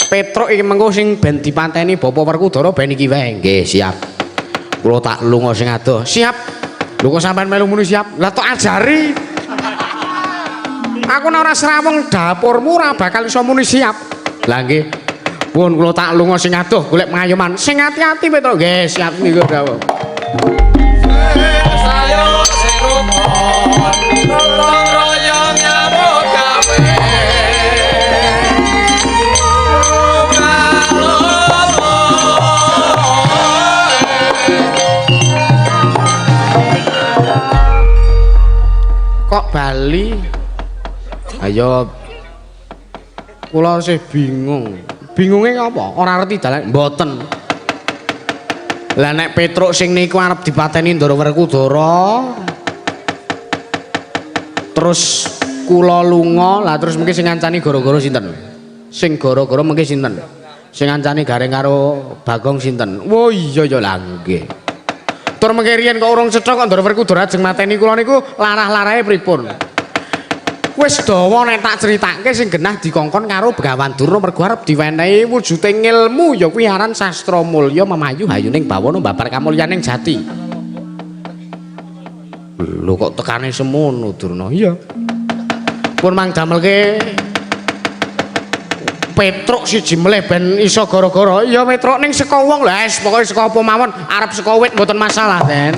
Petruk iki mengko sing ben dipateni Bapak Werkudara ben iki wae. Nggih, siap. Kula tak lunga sing adoh. Siap. Lho kok sampean melu muni siap? Lah tok ajari. Aku nek ora srawung dapurmu ora bakal iso muni siap. Lah nggih. Pun kula tak lunga sing adoh golek pengayoman. Sing ati-ati Petruk. Nggih, siap niku dawuh. Kok bali? Ayo kula sih bingung. Bingunge apa? Ora ngerti dalan. Mboten. Lah nek Petruk sing niku arep dipateni Ndara Werkudara terus kula lunga, lah terus mungkin sing ngancani gara-gara sinten? Sing gara-gara mungkin sinten? Sing ngancani Gareng karo Bagong sinten? Oh iya ya lah nggih. Tur mengke riyen kok urung cetha kok Ndara Werkudara ajeng mateni kula niku larah-larahe pripun? Wis dawa nek tak critake sing genah dikongkon karo Begawan Durna mergo arep diwenehi wujude ngilmu ya kuwi aran sastra mulya memayu hayuning bawana babar kamulyaning jati. Lho kok tekane semono Durna? Iya. Pun mang damelke Petruk siji melih ben iso gara-gara. Iya Petruk ning saka wong lho, es pokoke saka apa mawon arep saka wit mboten masalah, Den.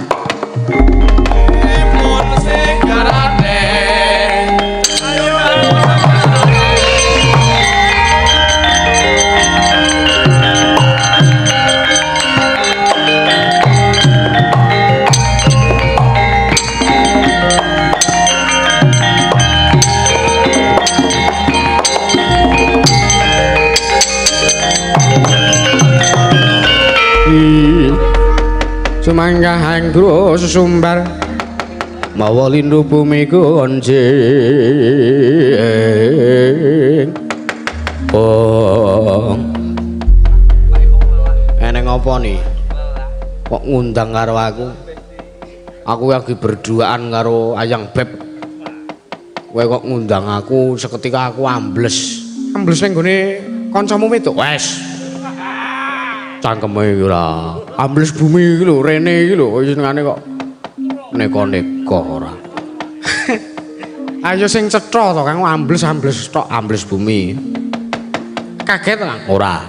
Edi sumangga anggrus sumbar mawa lindu bumi gonjing. Oh, eneng apa nih kok ngundang karo aku? Aku lagi berduaan karo Ayang Beb, kowe kok ngundang aku seketika aku ambles. Ambles ning gone kancamu wedok? Wes cangkeme iki ora ambles bumi iki lho, rene iki lho senengane kok neko-neko ora. Ayo sing cetha to Kang, ambles-ambles tok. Ambles bumi. Kaget Kang? Ora.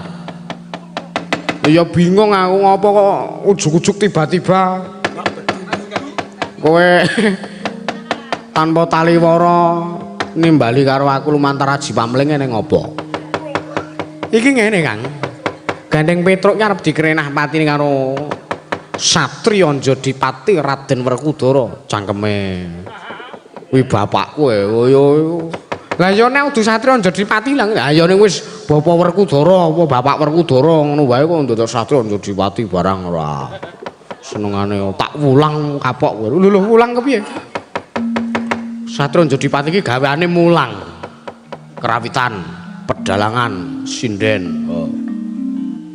Ya bingung aku ngopo kok ujug-ujug tiba-tiba kowe tanpa taliwara nimbali karo aku lumantar aji pamling ning ngopo? Iki ngene Kang. Gandeng Petruk ki arep dikrenah patine karo Satriya Njodipati Raden Werkudara. Cangkeme. Kuwi bapakku e. Yo. Lah ya nek udu Satriya Njodipati lah. Lah ya ning wis Bapak Werkudara apa Bapak Werkudara ngono wae kok ndadak Satriya Njodipati barang ora. Senengane tak wulang kapok kowe. Lho lho wulang kepiye? Satriya Njodipati iki gaweane mulang. Kerawitan, pedalangan, sinden. Oh.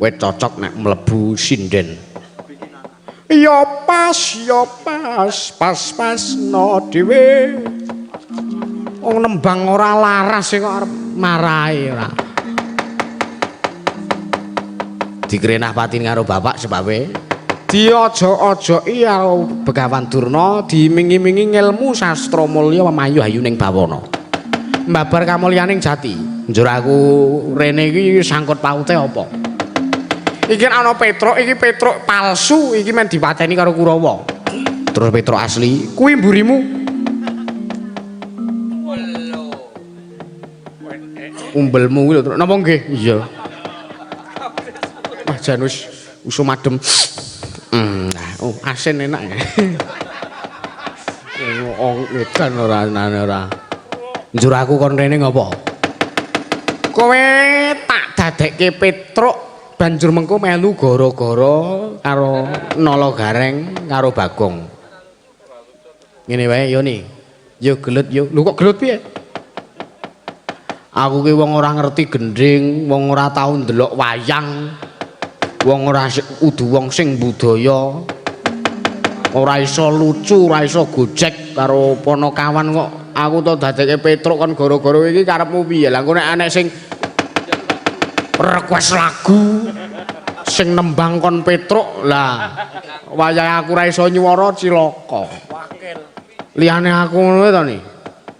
Kowe cocok nek mlebu sinden. Ya pas, pas-pasno dhewe. Wong nembang ora laras kok arep marahi ora. Dikrenah patin karo bapak sebabe diojo-ojoki karo Begawan Durna dimingi-mingi ngelmu sastra mulya memayu hayuning bawana. Mbabar kamulyaning jati. Njur aku rene iki sangkut paute apa? Iki ana Petruk, iki Petruk palsu, iki men dipateni karo Kurawa. Terus Petruk asli kuwi mburimu. Umbelmu kuwi lho, napa nggih? Iya. Wah jan wis usum adem. Oh, asin enak ya. Wong edan ora anane ora. Njur aku kon rene ngopo? Kowe tak dadekke Petruk banjur mengko melu gara-gara karo Nala Gareng karo Bagong. Ngene wae yo ni. Yo gelut yo. Lho kok gelut piye? Aku ki wong ora ngerti gendhing, wong ora tau ndelok wayang. Wong ora kudu wong sing budaya. Ora iso lucu, ora iso gojek karo ponokawan kok aku to dadekke Petruk kon gara-gara iki karepmu piye? Lah engko nek anek sing request lagu sing nembang kon Petruk, lah wayahe aku ora iso nyuwara cilaka. Liyane aku ngono to ni.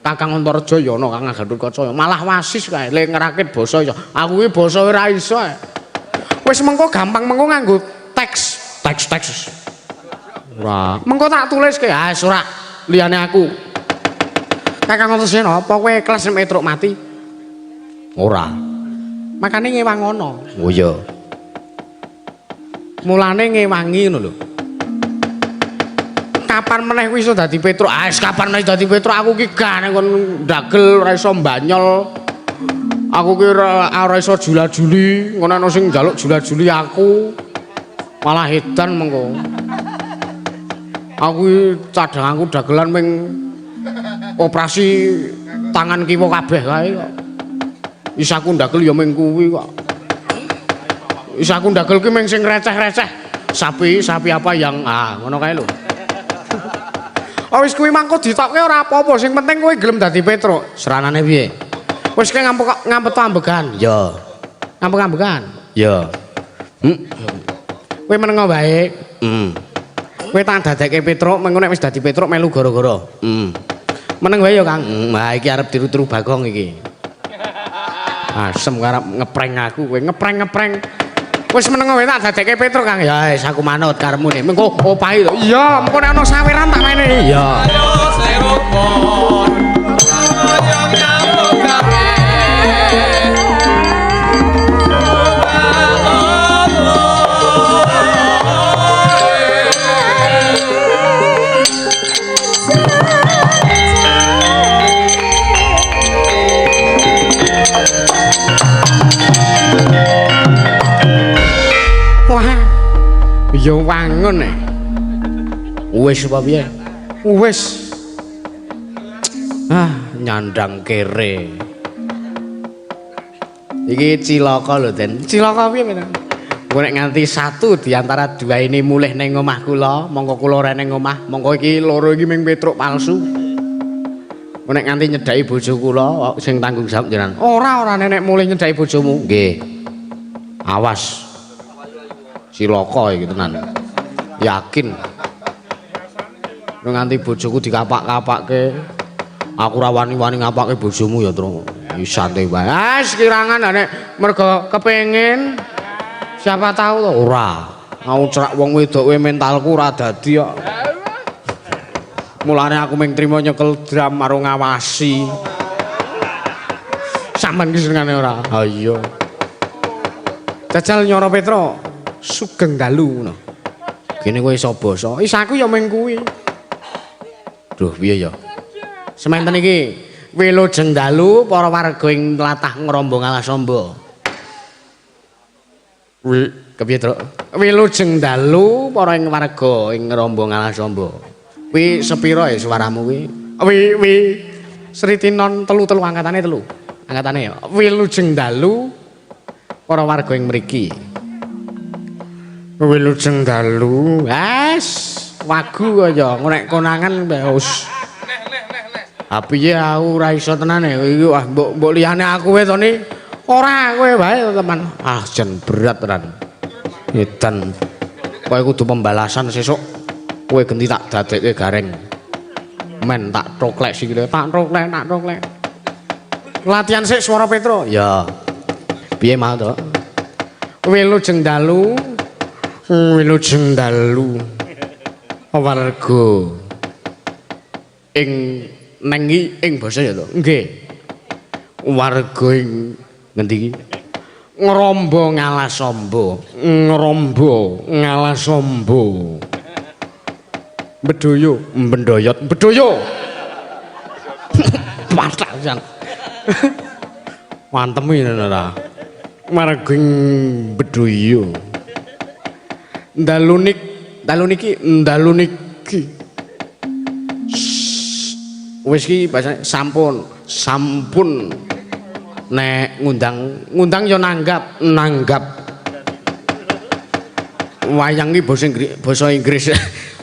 Kakang Antareja ya ana, Kakang Gatotkaca malah wasis kae le ngrakit basa iso. Aku ki basa ora iso. Wis mengko gampang mengko nganggo teks, teks-teks. Ora. Mengko tak tuliske. Ah ora liyane aku. Kakang Antasena, apa kowe ikhlas nek Petruk mati? Ora. Makane ngewang ana. Oh iya. Mulane ngewangi ngono lho. Kapan meneh kuwi iso dadi Petruk? Ah kapan meneh dadi Petruk aku ki gane kon ndagel ora iso mbanyol. Aku ki ora iso jula-juli, ngono ana sing njaluk jula-juli aku. Malah edan mengko. Aku cadanganku dagelan ming operasi tangan kiwa kabeh kae kok. Isaku ndagel ya ming kuwi kok. Isaku ndagel ki ming sing receh-receh. Sapi, sapi apa yang ah ngono kae lho. Oh wis kuwi mangko ditokke ora apa-apa, sing penting kowe gelem dadi Petruk. Seranane piye? Wis kowe ngampet ambegan. Ya. Ngampek-ambegan. Ya. Kowe menengo wae. Kowe tak dadekke Petruk, mengko nek wis dadi Petruk melu gara-gara. Meneng wae ya, Kang. Wah iki arep tiru-tiru Bagong iki. Asem karep ngeprank aku kowe, ngeprank-ngeprank. Wis meneng wae tak dadekke Petruk, Kang. Ya wis aku manut karepmu ne. Mengko opahi lho. Iya, mengko nek ana saweran tak mene. Iya. Wah. Ya wangun e. Wis apa piye? Wis. Ah, nyandang kere. Iki cilaka lho, Den. Cilaka piye, Men? Engko nek nganti satu di antara dua ini mulih ning omah kula, mongko kula ora ning omah, mongko iki loro iki ming Petruk palsu. Engko nek nganti nyedhaki bojo kula, sing tanggung jawab jenengan. Ora, ora nenek mulih nyedhaki bojomu. Nggih. Awas. Cilaka iki tenan. Yakin. Nek nganti bojoku dikapak-kapakke, aku ora wani-wani ngapake bojomu ya, Tru. Santai wae. Ah, sekirangan nek mergo kepengin siapa tahu to. Ora. Aku cerak wong wedok kowe mentalku ora dadi kok. Mulane aku mung trimo nyekel drum karo ngawasi. Sampeyan ki senengane ora? Ha iya. Jajal Nyoro Petro sugeng dalu ngono. Kene kowe iso basa. Is aku ya mung kuwi. Duh, piye ya? Sementen iki wilujeng dalu para warga ing tlatah Ngrombo Ngalasamba. Wi kepiye, Truk? Wilujeng dalu para ing warga ing Ngrombo Ngalasamba. Kuwi sepira ya suaramu kuwi? Wi wi Sri Tinon telu-telu angkatane telu. Angkatane ya. Wilujeng dalu para warga ing mriki. Wilujeng dalu. Wes, wagu kaya nek konangan wis. Ha piye aku ora iso tenane iki wah mbok mbok liyane aku wae to ni. Ora kowe wae teman. Ah jan berat tenan. Edan. Kowe kudu pembalasan sesuk. Kowe genti tak dadekke gareng. Men tak toklek sikile, tak toklek, tak toklek. Latihan sik swara Petro. Ya. Piye mau to? Wilujeng dalu. Wilujeng dalu. Warga ing neng iki ing basa ya to? Nggih. Warga ing ngendi iki? Ngrombo Ngalasamba. Ngrombo Ngalasamba. Bedoyo, bendoyot, bedoyo. Pathak pisan. Mantemi ngono ta. Marga bedoyo. Dalu nik, dalu niki, dalu niki. Wis iki bahasane sampun, sampun nek ngundang, ngundang ya nanggap, nanggap. Wayang iki basa Inggris, basa Inggris.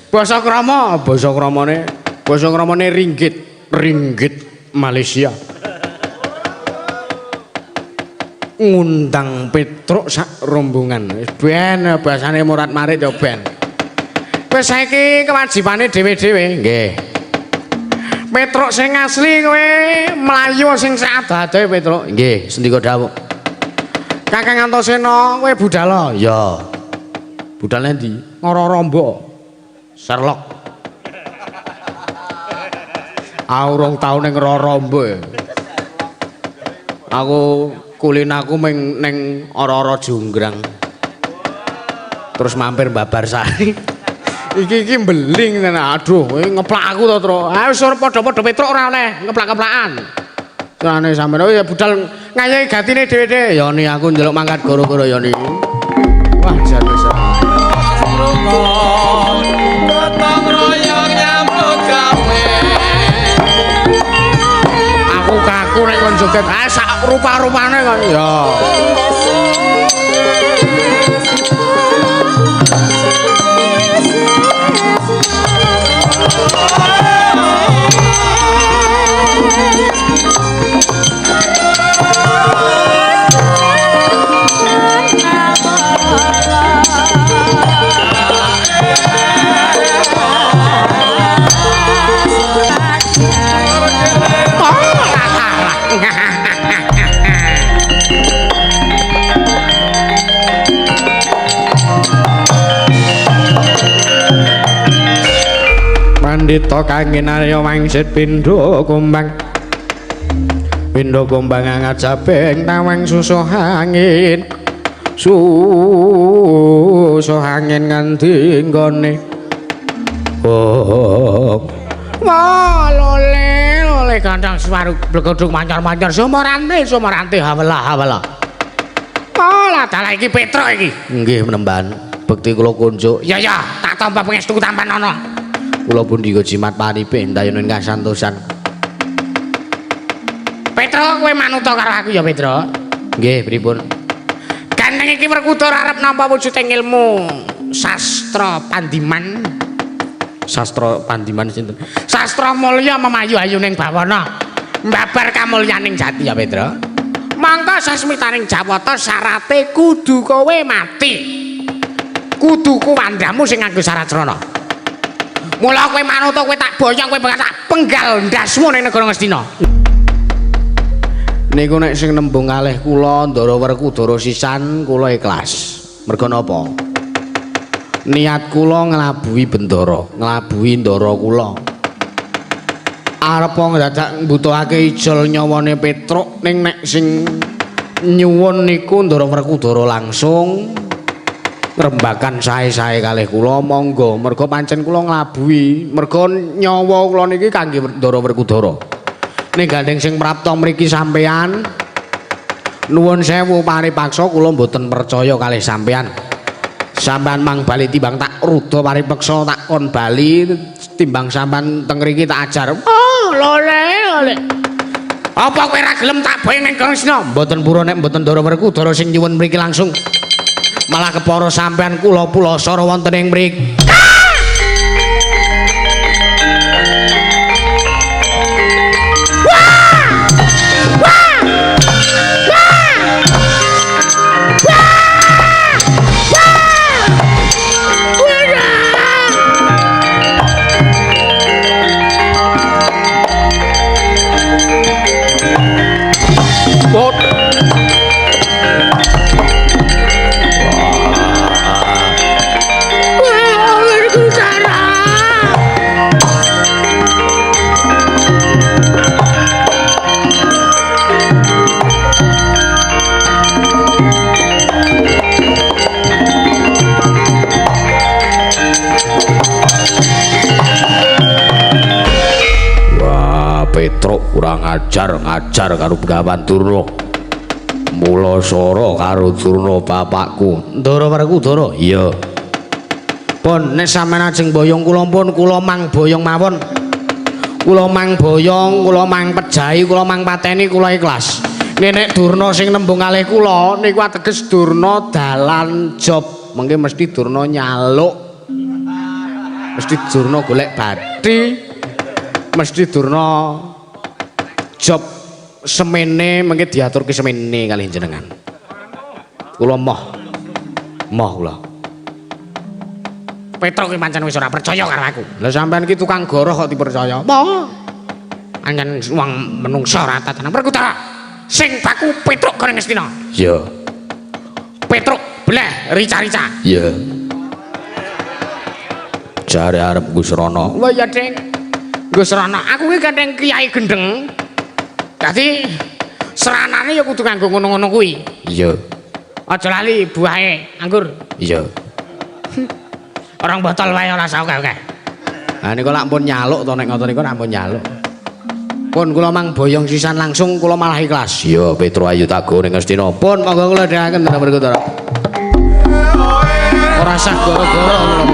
Basa krama, basa kramane, basa kramane ringgit, ringgit Malaysia. Ngundang Petruk sak rombongan. Ben bahasane murat-marit ya ben. Wis saiki kewajibane dhewe-dhewe. Nggih. Petruk sing asli kowe mlayu sing sak ado-adohe Petruk. Nggih, sendika dawuh. Kakang Antasena kowe budal. Ya. Budal endi? Ngoro-rombo. Sherlock. Aku rong tau ning Rorombo. Aku kulinaku ming ning ora-ora Junggrang. Terus mampir Babarsari. Iki iki mbeling tenan. Aduh, ngeplak aku to, Truk. Ayo wis padha-padha Petruk ora oleh ngeplak-keplakan. Senane sampeyan oh ya budal ngayahi gatine dhewe-dhewe. Ya ni aku njaluk mangkat gara-gara ya ni. Wah, jan wis. Gotong royong nyambut gawe. Aku kaku nek kon joget. Ah sak rupa-rupane kok. Ya. Pandita kangin arya wangsit pindha kumbang. Pindha kumbang ngajabeng tawang susuh angin. Susuh angin nganti nggone. Oh. Wah, lole, lole gandang swarug blegodhog mancar-mancar sumorante, sumorante hawela hawela. Oh, lah dalah iki Petruk iki. Nggih, menemban. Bekti kula kunjuk. Ya ya, tak tampa pangestu tampanana. Kula pundi jimat panipe ndayana ing kasantosan. Petro kowe manuta karo aku ya Petro. Nggih, pripun? Gandeng iki Werkudara arep nampa wujuding ilmu sastra pandiman. Sastra pandiman sinten? Sastra mulya memayu ayuning bawana. Mbabar kamulyaning jati ya Petro. Mangka sasmitaning Jawata syarate kudu kowe mati. Kudu kuwandamu sing nganggo syarat srana. Mula kowe manuta kowe tak boyong kowe bakal tak penggal ndasmu ning negara Ngastina. Niku nek sing nembung kalih kula Ndara Werkudara sisan kula ikhlas. Merga napa? Niat kula nglabuhi bendara, nglabuhi ndara kula. Arep dadak mbutuhake ijol nyawane Petruk ning nek sing nyuwun niku Ndara Werkudara langsung ngrembakan sae-sae kalih kula monggo. Merga pancen kula nglabuhi, merga nyawa kula niki kangge Ndara Werkudara. Ning gandeng sing prapta mriki sampean nuwun sewu paripaksa kula mboten percaya kalih sampean. Sampean mang bali timbang tak ruda paripeksa tak kon bali timbang sampean teng mriki tak ajar. Oh, lole lole. Apa kowe ora gelem tak boyong ning Kresna? Mboten pura nek mboten Ndara Werkudara sing nyuwun mriki langsung. Malah kepara sampean kula pulasara wonten ing mriki. Petruk kurang ajar ngajar karo Begawan Durna. Mula sora karo Durna bapakku. Ndara Werkudara. Iya. Pun nek sampeyan ajeng boyong kula pun kula mang boyong mawon. Kula mang boyong, kula mang pejahi, kula mang pateni, kula ikhlas. Nek Durna sing nembung kalih kula niku ateges Durna dalan job. Mengke mesti Durna nyaluk. Mesti Durna golek bathi. Mesti Durna job semene mengke diaturke semene kalih jenengan. Kula moh. Moh kula. Petruk ki pancen wis ora percaya karo aku. Lah sampean ki tukang goroh kok dipercaya? Moh. Pancen wong menungsa ora tatanan. Werkudara sing baku Petruk goreng Ngastina. Iya. Petruk bleh rica-rica. Iya. Jare arep Gusrana. Wah ya, Ding. Gusrana, aku ki gandeng Kiai Gendeng. Dadi seranane ya kudu kanggo ngono-ngono kuwi. Iya. Aja lali buahe anggur. Iya. Orang botol wae ora usah akeh-akeh. Ha niku lak ampun nyaluk to nek ngoten niku ampun nyaluk. Pun kula mang boyong sisan langsung kula malah ikhlas. Iya, Petro ayu tago ning Ngastina. Pun monggo kula dhewaken Ndara Werkudara. Ora usah goro-goro kula.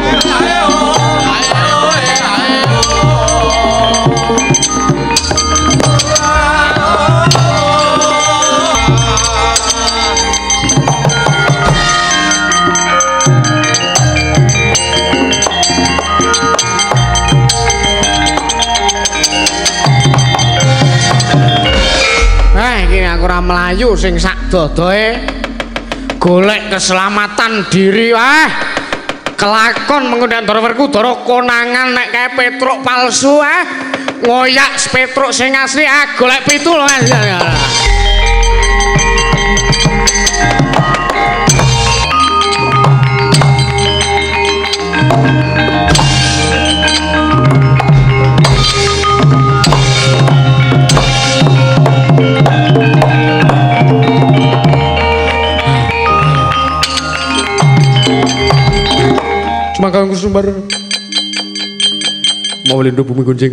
Aku ora mlayu sing sak dodoe golek keselamatan diri wah kelakon mengundang Ndara Werkudara konangan nek kae Petruk palsu ngoyak Petruk sing asli golek pitu lho. Mangga sumber mau lindu bumi gunjing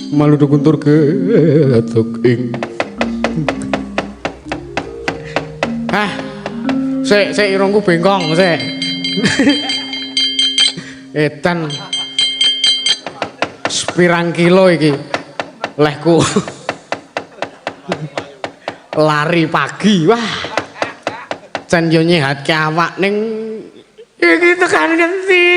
malu guntur ketok ing. Ah, Sik, sik irungku bengkong, sik. Edan. Sepirang kilo iki. Lehku. Lari pagi, wah. Jan yo nyehatke awak ning iki tekan ngendi?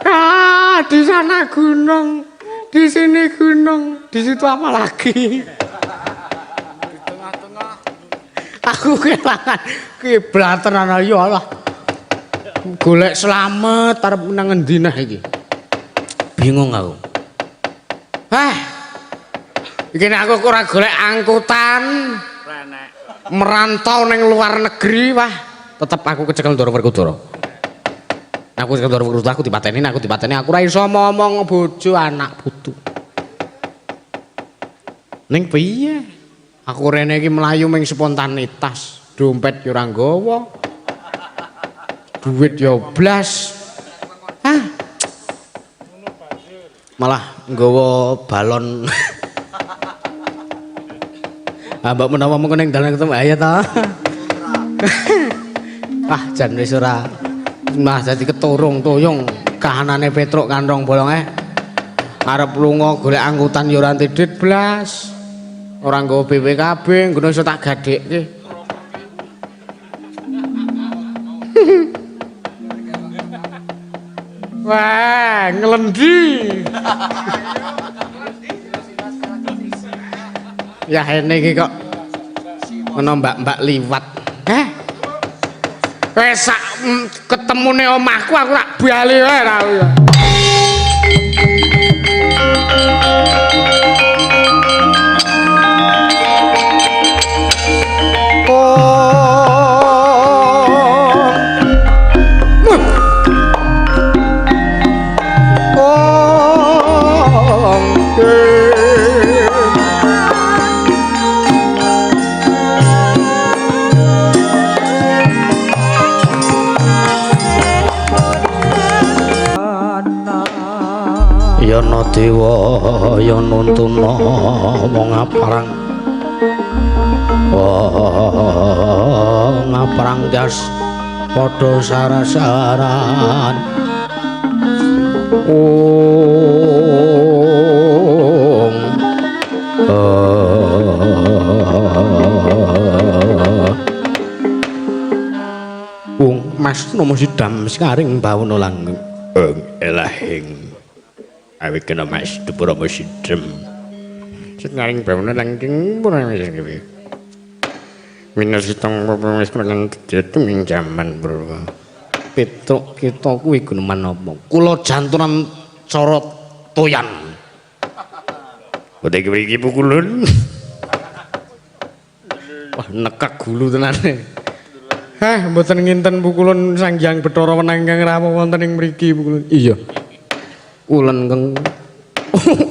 Ah, di sana gunung, di sini gunung, di situ apa lagi? Di tengah-tengah. Aku kelangan kiblat tenan ya Allah. Golek slamet arep nang endi nah iki. Bingung aku. Hah. Iki nek aku ora golek angkutan merantau ning luar negeri, wah, tetep aku kecekel Ndara Werkudara. Aku kecekel Ndara Werkudara, aku dipateni, aku dipateni, aku ora iso ngomong bojo anak putu. Ning piye? Aku rene iki mlayu ming spontanitas, dompet yo ora nggawa. Duit yo blas. Hah. Malah nggawa balon. Ah, mbok menawa mengko ning dalan ketemu ayo ta. Ah, jan wis ora malah dadi keturung-tuyung kahanane Petruk kantong bolong Arep lunga golek angkutan ya ora ndit blas. Ora nggawa BPKB, ngono iso tak gadhekke. Wah, nglendi. Ya ini iki kok ana mbak-mbak liwat. Heh. Wes sak ketemune omahku aku tak bali wae ra. Yana dewa ya nuntuna wong aparang, wong aparang jas padha sarasaran. Ong Ung Mas nomo sidam sekaring bawono langgeng elahing awe kena Mas Depura sidem Sekaring bawono langgeng pura minus hitung wis melen ing jaman purwa. Petruk kita kuwi guneman apa? Kula jantunan cara toyan. Boten iki pukulun. Wah, nekek gulu tenane. Heh, mboten nginten pukulun Sang Hyang Bathara Wenang ingkang rawuh wonten ing mriki pukulun. Iya. Ulen keng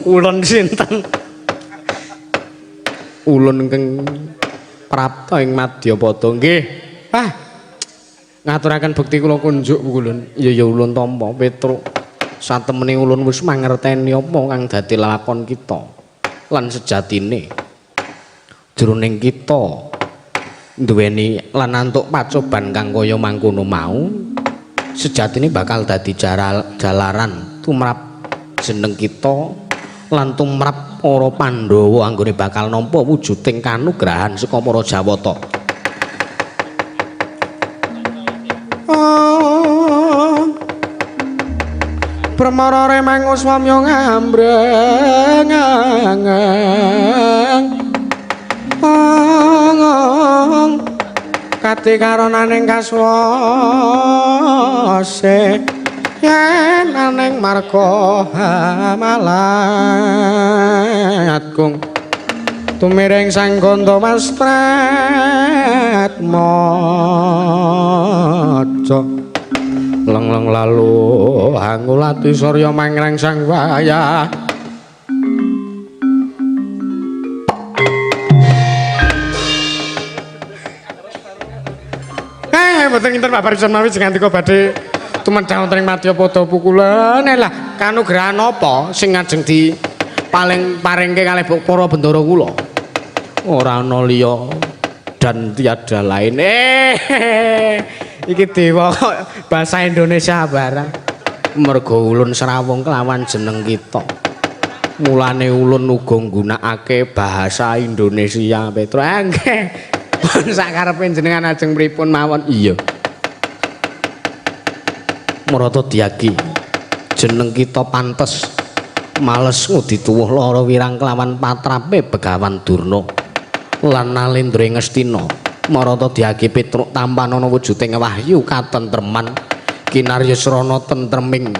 ulun sinten? Ulun keng prapta ing Madyapada nggih. Ah, ngaturaken bekti kula kunjuk pukulun. Iya ya ulun tampa Petruk. Satemene ulun wis mangerteni apa kang dadi lakon kita lan sejatine jroning kita duweni lan antuk pacoban kang kaya mangkono mau sejatine bakal dadi jalaran tumrap jeneng kita lan tumrap para Pandhawa anggone bakal nampa wujuding kanugrahan saka para Jawata. Permara remang uswamya ngambreng ang kati karonaning kaswase yen aning marga hamalat kung tumiring sang ganda mastrat maca leng-leng lalu angulati surya mangrang sang wayah. Mboten kinten Pak Barisan mawi sing ngantika badhe tumedhang wonten ing Madyapada pukulan. Lah kanugrahan apa sing ngajeng di paling paringke kalih para bendara kula? Ora ana liya dan tiada lain. Iki dewa kok bahasa Indonesia barang. Mergo ulun srawung kelawan jeneng kita. Mulane ulun uga nggunakake bahasa Indonesia, Petro. Nggih. Pun sakarepe jenengan ajeng pripun mawon? Iya. Marata Dyagi, jeneng kita pantes males ngudi tuwuh lara wirang kelawan patrape Begawan Durna lan Nalendra ing Ngastina. Marata Dyagi Petruk tampanana wujuding wahyu katentreman kinarya srana tentreming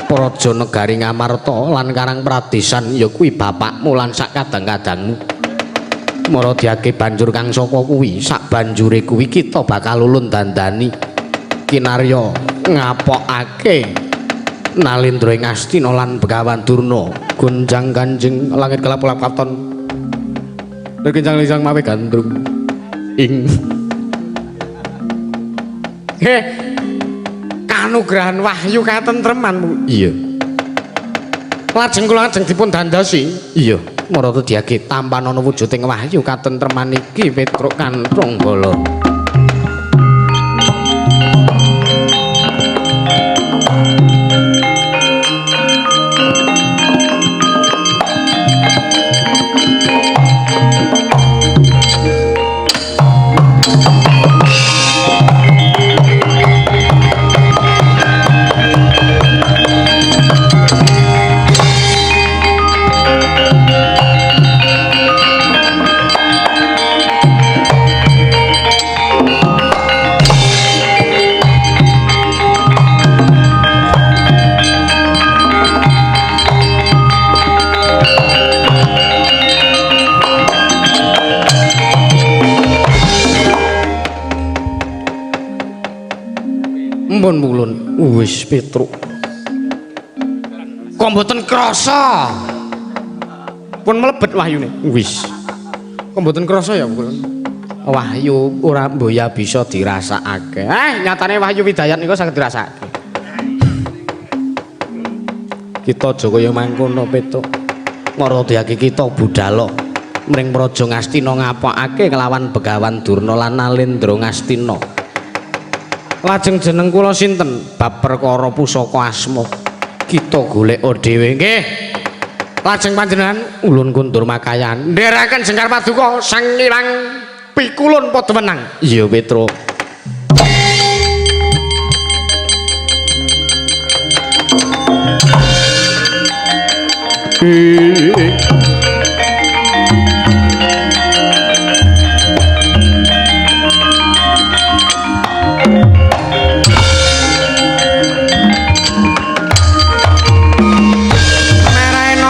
praja negari Ngamarta lan Karang Pradesan ya kuwi bapakmu lan sak kadang-kadangmu. Marata Dyagi banjur kang saka kuwi sak banjure kuwi kita bakal ulun dandani kinarya ngapokake Nalendra ing Ngastina lan Begawan Durna. Gonjang ganjing langit kelap-kelap katon regenjang lisang mawe gandrung ing. Kanugrahan wahyu katentremanmu. Iya. Lajeng kula ajeng dipun dandosi. Iya. Marata Dyagi tampanana wujuding wahyu katentreman iki Petruk Kanthong Bala. Mpun mulun wis Petruk. Kok mboten krasa? Pun mlebet wahyune. Wis. Kok mboten krasa ya, Kulun? Wahyu ora mboya bisa dirasakake. Nyatane wahyu widayat niku saged dirasakake. Kita aja kaya mangkono, Petruk. Marata kita budhalo mring Praja Ngastina ngapokake kelawan Begawan Durna lan Nalendra Ngastina. Lajeng jeneng kula sinten? Bab perkara pusaka asma kita golek dhewe nggih. Lajeng panjenengan ulun kundur makayan ndherekaken jengkar paduka Sang Hyang Pikulun padha menang. Iya, Petruk.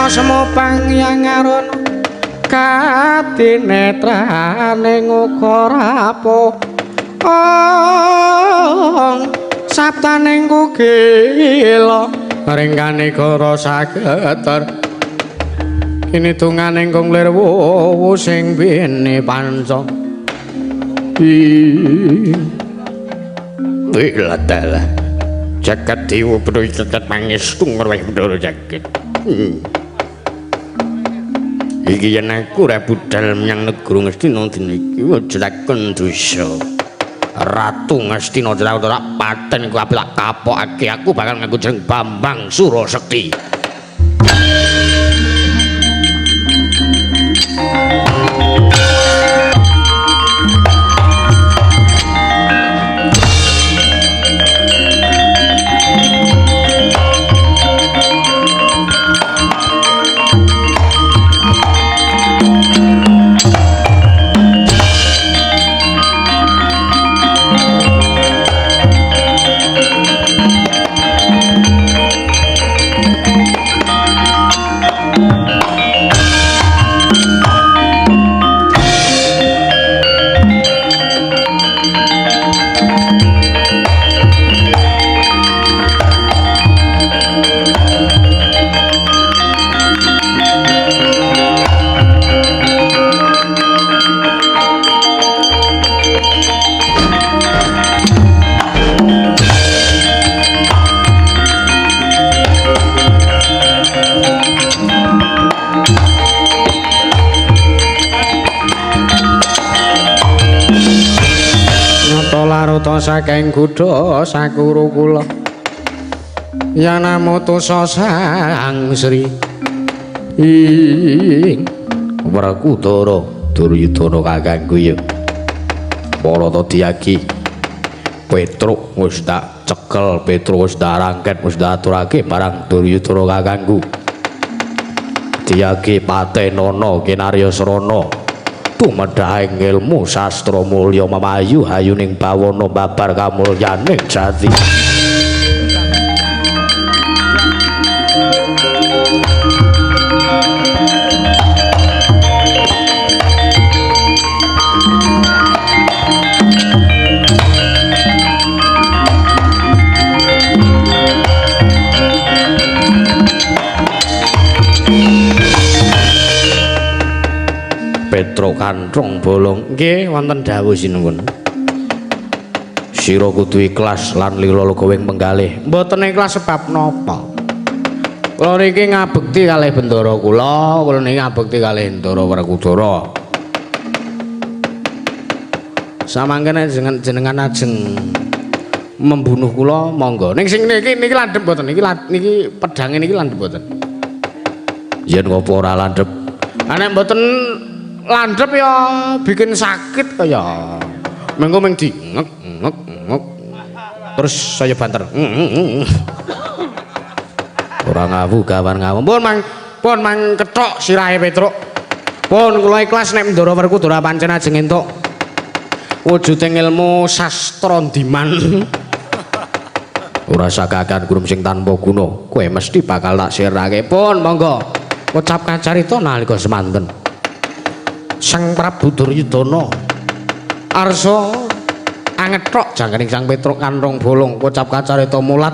Semopang yang arono katinetrane ngukarapo ong saptaning kukila ringkane goro sageter kini tungane kong lir wuwu sing bene panca. Wih dalah jagat dewa bedhaya jagat pangestu ngrweh bedhara jagat. Iki yen aku ora budhal menyang negara Ngastina dina iki aja takon dosa. Ratu Ngastina ora paten ku apik tak kapokake aku bakal nganggo jeneng Bambang Surasekti. Mahabharata saking kutha Sakurukula. Yanamutusa Sang Sri ing Werkudara Duryudana kakangku ya. Para diyaki Petruk wis tak cekel, Petruk wis tak rangket, wis tak aturake marang Duryudana kakangku. Diyaki patenana kinarya srana tumedhahing ilmu sastra mulya memayu hayuning bawana babar kamulyaning jati. Petruk kanthong bolong nggih wonten dawuh sinuwun. Sira kudu ikhlas lan lila legawing penggalih. Mboten ikhlas sebab napa? Kula niki ngabekti kalih bendara kula, kula niki ngabekti kalih Ndara Werkudara. Samangke nek jenengan ajeng membunuh kula monggo. Ning sing niki niki landhep mboten? Niki niki pedhange niki landhep mboten? Yen ngopo ora landhep? Ha nek mboten landhep ya bikin sakit kaya. Mengko mung di ngek ngek ngek. Terus saya banter. Ora ngawu gawan ngawu. Pun mang kethok sirahe Petruk. Pun kula ikhlas nek Ndara Werkudara pancen ajeng entuk wujuding ilmu sastra ndiman. Ora sakakan kurum sing tanpa guna, kowe mesti bakal tak sirake. Pun monggo ucap kacarita nalika semanten. Sang Prabu Duryudana arsa angethok jangkening Sang Petruk kanthong bolong kocap kacarita mulat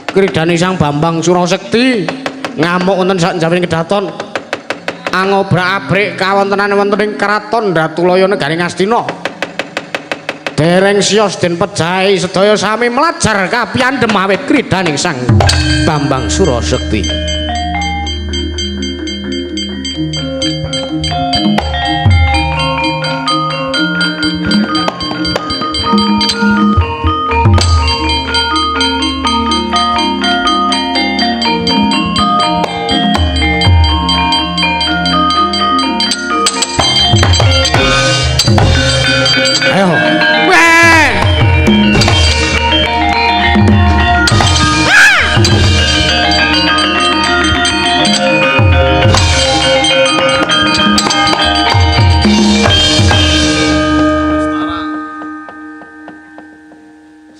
kridhane Sang Bambang Surasekti ngamuk wonten sak njawining kedaton angobrak-abrik kawontenan wonten ing kraton Datulaya negari Ngastina. Dereng siyos den pejahi sedaya sami mlajar kapiyandhem awit kridhaning Sang Bambang Surasekti. Ayo. Weh.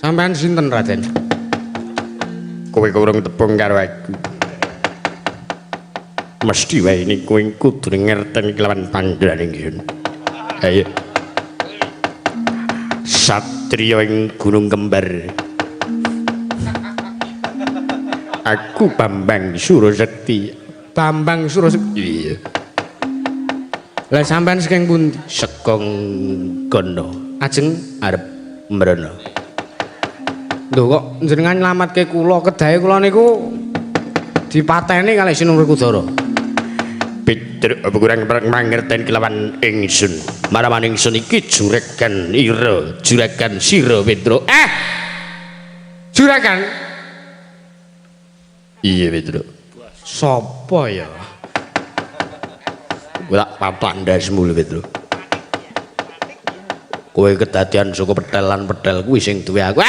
Sampean sinten, Raden? Kowe kurang tepung karo aku. Mesti wae ini kowe kudu ngerteni kelawan panggilan ingsun. Ayo. Satriya ing Gunung Kembar. Aku Bambang Surasekti. Bambang Surasekti. Iya. Lah sampean saking pundi? Saka kono. Ajeng arep mrana. Lho kok jenengan nyelametke kula, kedahe kula niku dipateni kalih Sinuwun Werkudara. Petruk apa kurang mangerten kelawan ingsun. Maraman ingsun iki juragan ira, juragan sira Petruk. Juragan? Iya Petruk. Sopo ya? Kowe tak papak ndasmu lho Petruk. Kowe kedadian saka petel lan petel kuwi sing duwe aku.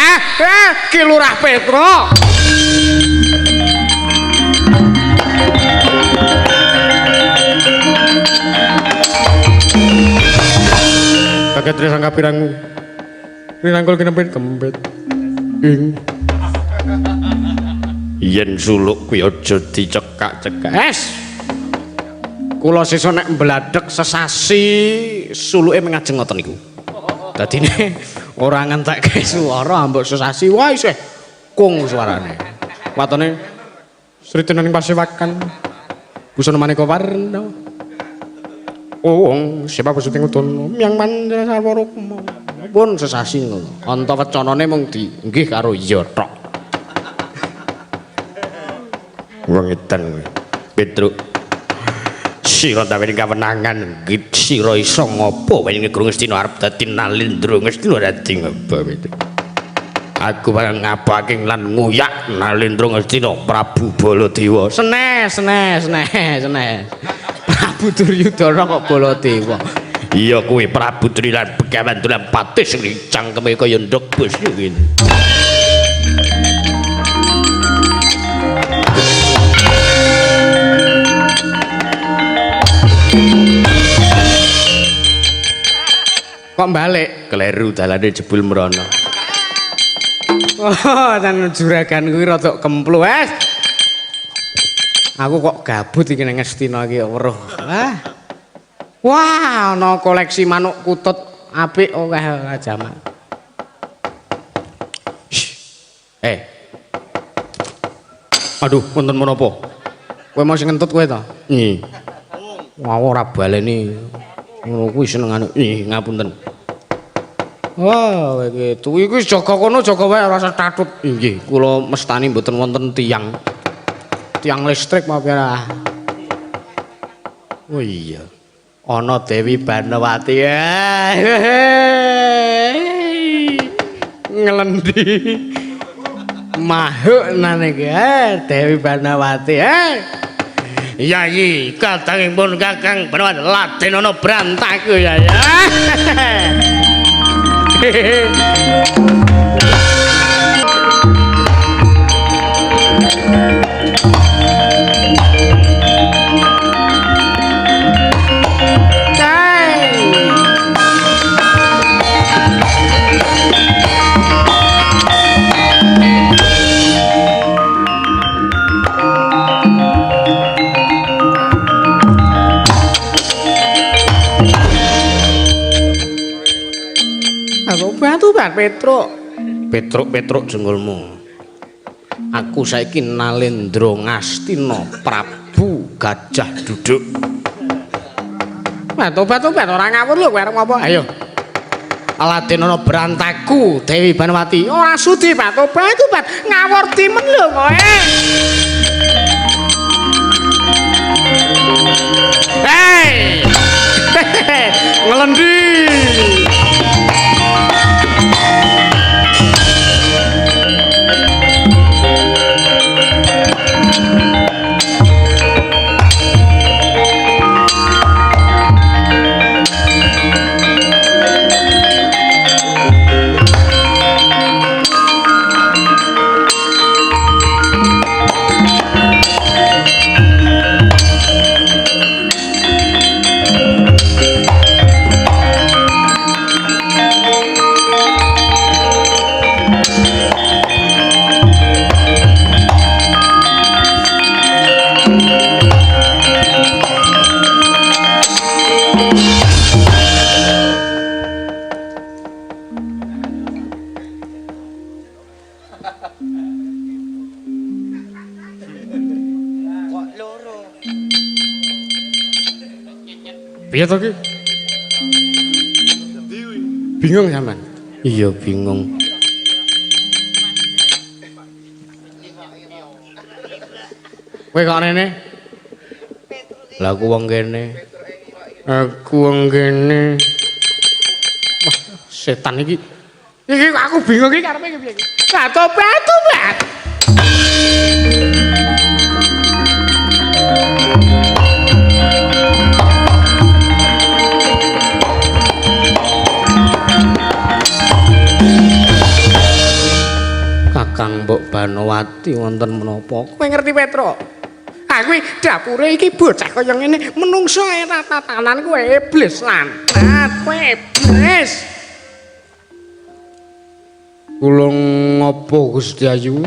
Ki Lurah Petruk. Kaget tresang kapirangmu. Rinangkul kinempit kempit. Ing yen suluk kuwi aja dicekak-cekak. Es. Kula sesuk nek mbladhek sesasi suluke mengajeng ngoten niku. Dadine ora ngentekke swara ambek sesasi wae isih kung suarane. Watone Sri tenan ing pasewakan. Busana maneka warna. Wong siapa pusuting udana miyang manjara sarwa rukma. Pun sesasi ngono. Anta wecanane mung di nggih karo iya tok. Wong edan kowe. Petruk. Sira taweni kawenangan sira iso ngopo wae negara Ngastina arep dadi Nalendra Ngastina dadi ngopo itu. Aku bakal ngapake lan nguyak Nalendra Ngastina Prabu Baladewa. Senes, senes, senes, senes. Prabu Duryudana kok Baladewa. Iya kuwi Prabu Duryudana begawan dolan patih sing cangkeme kaya ndhog bos kuwi. Kok balik? Kleru dalane jebul mrono. Oh, tan juragan kuwi rada kemplu, wes. Aku kok gabut iki nang Ngastina iki weruh. Wah. Wah, ana koleksi manuk kutut apik akeh jamak. Eh. Aduh, wonten menapa? Kowe mau sing ngentut kowe to? Nggih. Wah, ora baleni. Ngono kuwi senengane. Nggih, ngapunten. Wah, kowe iki iki jaga kono jaga wae ora usah tatut. Nggih, kula mestani mboten wonten tiyang. Tiang listrik apa ora? Oh iya. Ana Dewi Banowati. Ngelendi. Mahuk nang iki, Dewi Banowati. Yayi, kadangipun Kakang Banowati laden ana brantaku ya ya. Petruk, Petruk, Petruk jenggolmu. Aku saiki Nalendra Ngastina Prabu Gajah Duduk. Wah, tobat-tobat ora ngawur lho kowe arep ngopo? Ayo. Laden ana brantaku Dewi Banowati. Ora sudi, Pak. Tobat, tobat. Ngawur timen lho kowe. Hei. Ngelendi. Piye to ki? Bingung sampean? Iya bingung. Kowe kok rene? Lah aku wong kene. Aku wong kene. Wah, setan iki. Iki aku bingung iki karepe piye iki? Tobat, tobat. Kakang Mbok Banowati wonten menapa? Kowe ngerti Petruk? Ah kuwi dapure iki bocah kaya ngene menungso ae tatanan kowe iblis lan. Kowe iblis. Kula ngopo Gusti Ayu?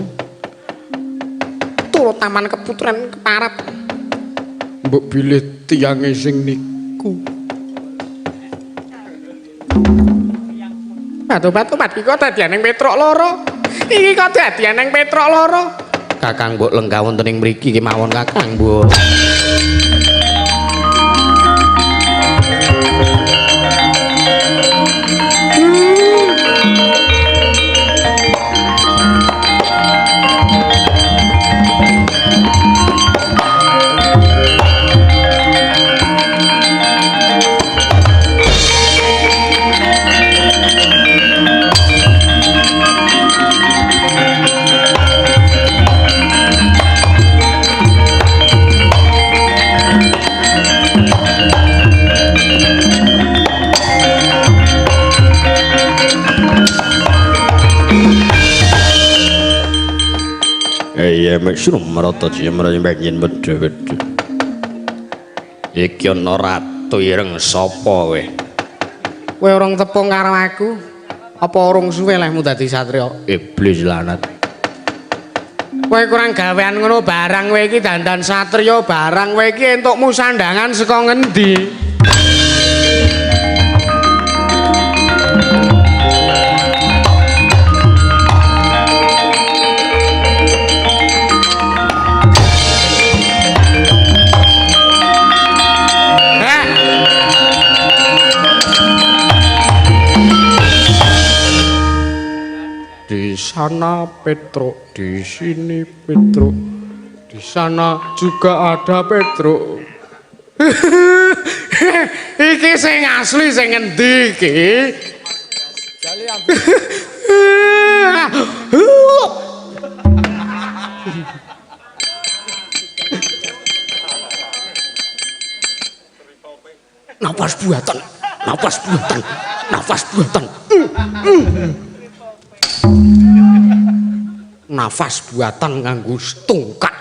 Turut taman keputren keparap. Mbok bilih tiyange sing niku. Batu-batu iki kok dadian ning Petruk loro. Iki kok dadian ning Petruk loro. Kakang Mbok lenggah wonten ing mriki kemawon Kakang Mbok. Iki ana ratu ireng sapa kowe? Kowe urung tepung karo aku. Apa urung suwe lehmu dadi satriya? Iblis lanat. Kowe kurang gawean ngono barang kowe iki dandan satriya barang kowe iki entukmu sandangan saka ngendi? Di sana Petruk, di sini Petruk, di sana juga ada Petruk. Iki sing asli sing ngendi iki? Nafas buatan, nafas buatan, nafas buatan. Nafas buatan nganggo tungkak.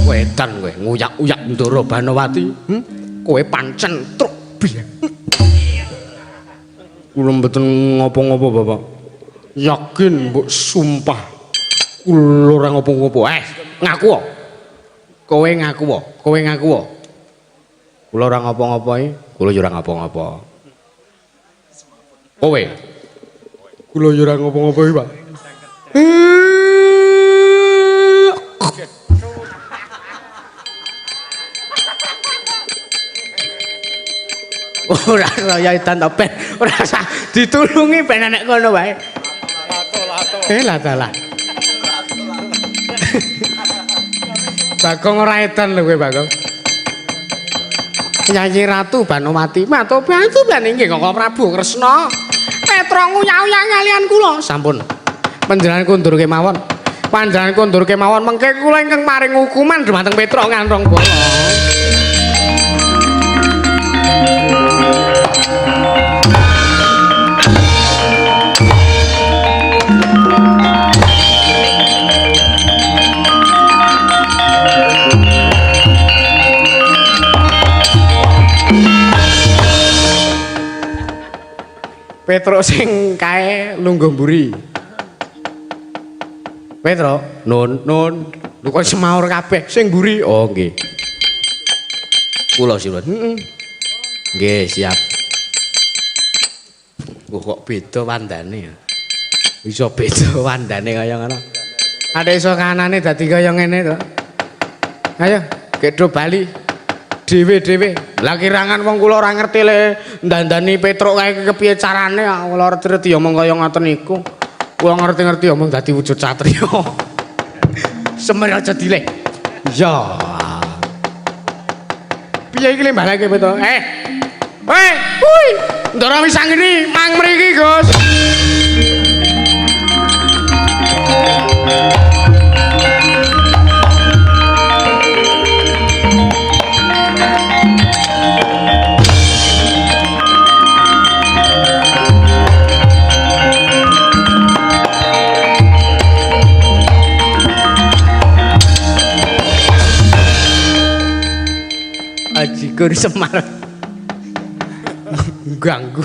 Wedan kowe nguyak-uyak Ndara Banowati. Kowe pancen truk biyen. Kula mboten ngopo-ngopo, Bapak. Yakin mbok sumpah kula ora ngopo-ngopo. Ngaku. Kowe ngaku, kowe ngaku. Kula ora ngopo-ngopo iki, kula yo ora ngopo-ngopo. Kowe. Kula yo ora ngopo-ngopo iki, Pak. Ora saya edan to ben, ora usah ditulungi ben enek kono wae. Lah dalah. Bagong ora edan lho kowe, Bagong. Yayi Ratu Banowati matur bantu ben inggih Koko Prabu Kresna. Petruk nguyah-uyah kalian kula. Sampun. Panjenengan kundur kemawon. Panjenengan kundur kemawon mengke kula ingkang paring hukuman dhumateng Petruk nganthong bala. Petruk sing kae lungguh mburi. Petruk, Nun, nun, lho kok semaur kabeh sing mburi. Oh nggih. Kula sinuwun. Heeh. Nggih, siap. Oh, kok beda wandane ya. Iso beda wandane kaya ngono. Adek iso kanane dadi kaya ngene to. Ayo, gedho bali. Dhewe-dhewe. Lah kirangan wong kula ora ngerti le ndandani Petruk kae kepiye carane, kula ngerti omong kaya ngoten niku. Kula ngerti-ngerti omong dadi wujud satriya. Semer aja dileh. Iya. Piye iki le mbalake Petruk? Hei, kuwi. Ndara wis anggene mang mriki, Gus. Ajigur Semar. Ganggu.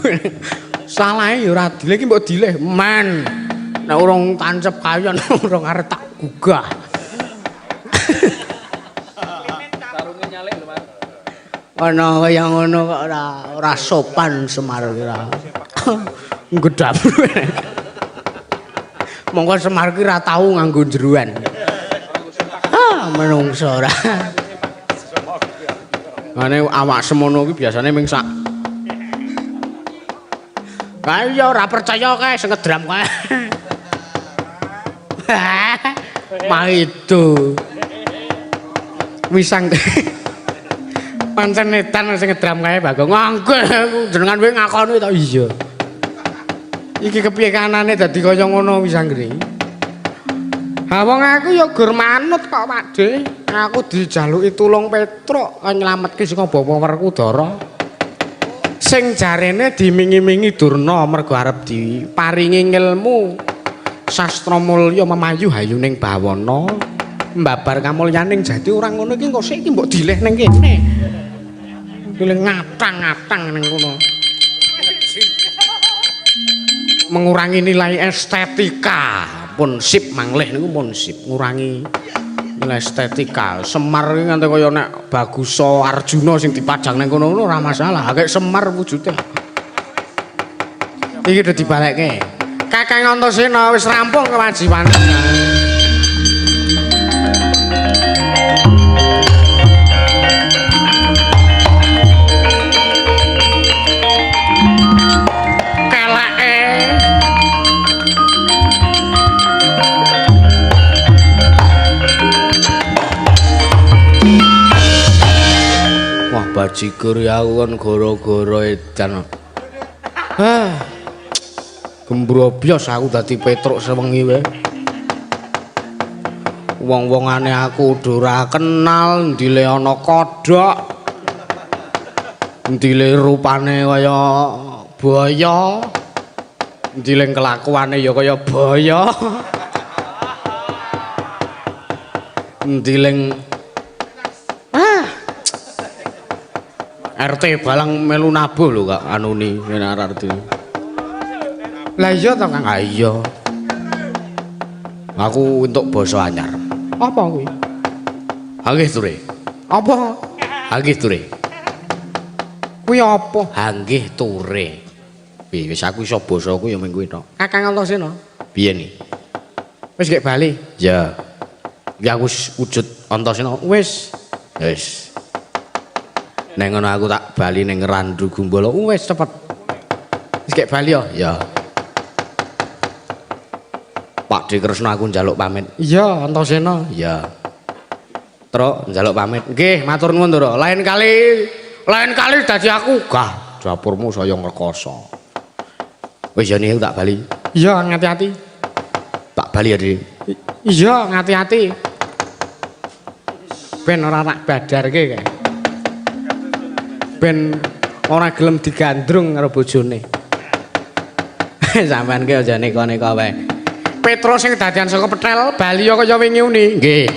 Salahe ya ora dileh iki mbok dileh men. Nek urung tancep kayon urung arep tak gugah. Sarunge nyalik lho, Mas. Ana kaya ngono kok ora sopan Semar ki ora. Ngedap. Monggo Semar ki ora tau nganggo jeruan. Ah, menungso ora. Ane awak semono ki biasane ming sak. Kae ya ora percaya kae sing ngedram kae. Maido. Wisang. Pancen edan sing ngedram kae Bagong. Nggih, jenengan kowe ngakoni to iya. Iki kepiye kanane dadi kaya ngono Wisanggeni. Ha wong aku ya gur manut kok Pakde. Aku dijaluki tulung Petruk nyelametke saka Bapak Werkudara. Sing jarene dimingi-mingi Durna mergo arep diparingi ngelmu sastra mulya memayu hayuning bawana mbabar kamulyaning jati ora ngono iki engko sik iki mbok dileh ning kene. Dileh ngatang-ngatang ning kono. Mengurangi nilai estetika. Pun sip manglih niku pun sip ngurangi nilai estetika. Semar iki nganti kaya nek Bagusa Arjuna sing dipajang ning kono ora masalah. Akeh Semar wujude. Iki udah dibalekke. Kakang Antasena wis rampung kewajiban. Keleke. Wah bajigur ya aku kan gara-gara edan. Hah. Gembrobyos aku dadi Petruk sewengi wae. Wong-wongane aku ora kenal, ndile ana kodhok. Ndile rupane kaya baya. Ndile kelakuane ya kaya baya. Ndile RT balang melu nabuh lho Kak anuni ngene arep. Lah iya to Kang? Ah iya. Aku entuk basa anyar. Apa kuwi? Hanggih ture. Apa? Hanggih ture. Kuwi apa? Hanggih ture. Piye wis aku iso basa ku ya mung kuwi tok. Kakang Antasena. Piye ni? Wis gek bali. Ya. Ya aku wis wujud Antasena. Wis. Wis. Neng ngono aku tak bali ning Randu Gumbala. Wis cepet. Wis gek bali yo. Ya. Pak D Kresna aku njaluk pamit. Iya, Antasena. Iya. Truk njaluk pamit. Nggih, matur nuwun, Ndara. Lain kali dadi aku gah dapurmu saya ngrekoso. Wis ya nih tak bali. Iya, ngati-ati. Tak bali ya, Dik. Iya, ngati-ati. Ben ora tak badarke kae. Ben ora gelem digandrung karo bojone. Sampeyan ki aja neko-neko wae. Petro sing dadian saka petel bali kaya wingi uni. Nggih.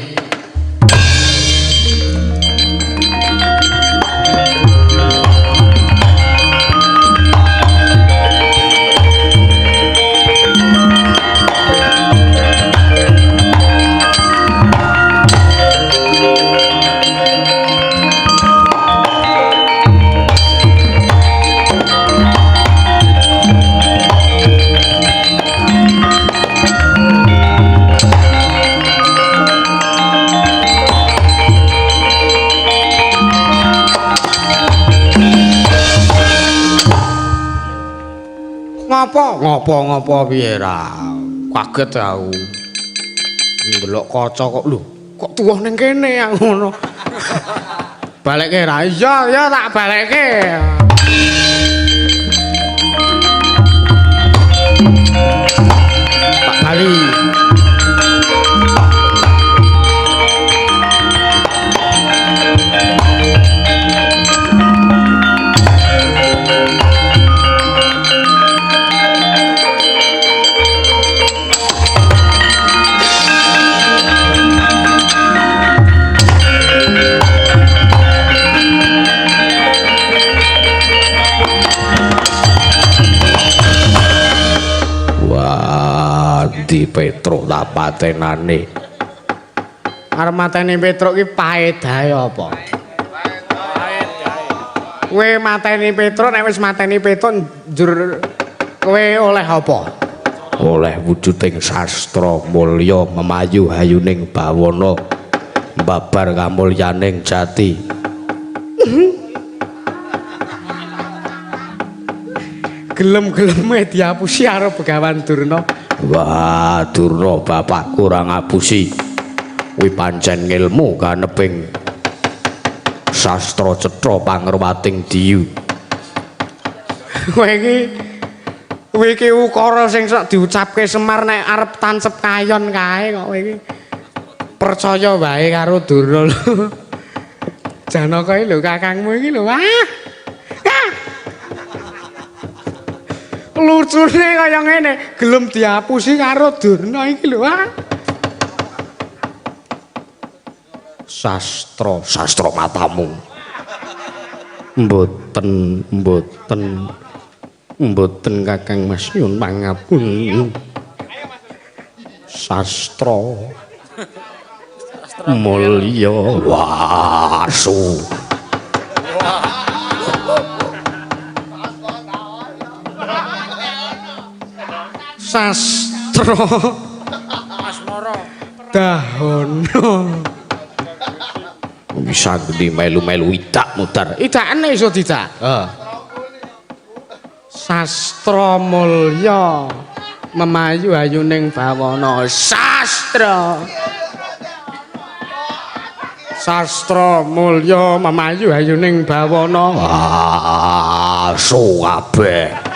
Ngopo? Ngopo-ngopo piye ra? Kaget aku. Ndelok kaca kok lho, kok tuwuh ning kene aku ngono. Balekke ra? Iya, ya tak balekke. Tak bali. Di Petruk tak patenane. Arep mateni Petruk ki paedahe apa? Kowe mateni Petruk nek wis mateni Petruk njur kowe oleh apa? Oleh wujuding sastra mulya memayu hayuning bawana mbabar kamulyaning jati. Gelem-geleme diapusi karo Begawan Durna. Wah, Durna bapakku ora ngapusi. Kuwi pancen ngilmu kaneping sastra cetha pangerwating diyu. Kowe iki ukara sing sok diucapke Semar nek arep tancep kayon kae kok kowe iki. Percaya wae karo Durna lho. Janaka iki lho kakangmu iki lho. Wah. Ah. Lucune kaya ngene, gelem diapusi karo Durna iki lho, ah. Sastra, sastra matamu. Mboten, mboten. Mboten Kakang Mas nyuwun pangapunten. Sastra mulya wasu. Sastra Asmara. Dahono. Bisa gede melu-melu idak mutar. Idakane iso didak. Heeh. Sastra mulya memayu ayuning bawana. Sastra. Sastra mulya memayu ayuning bawana. Asu kabeh.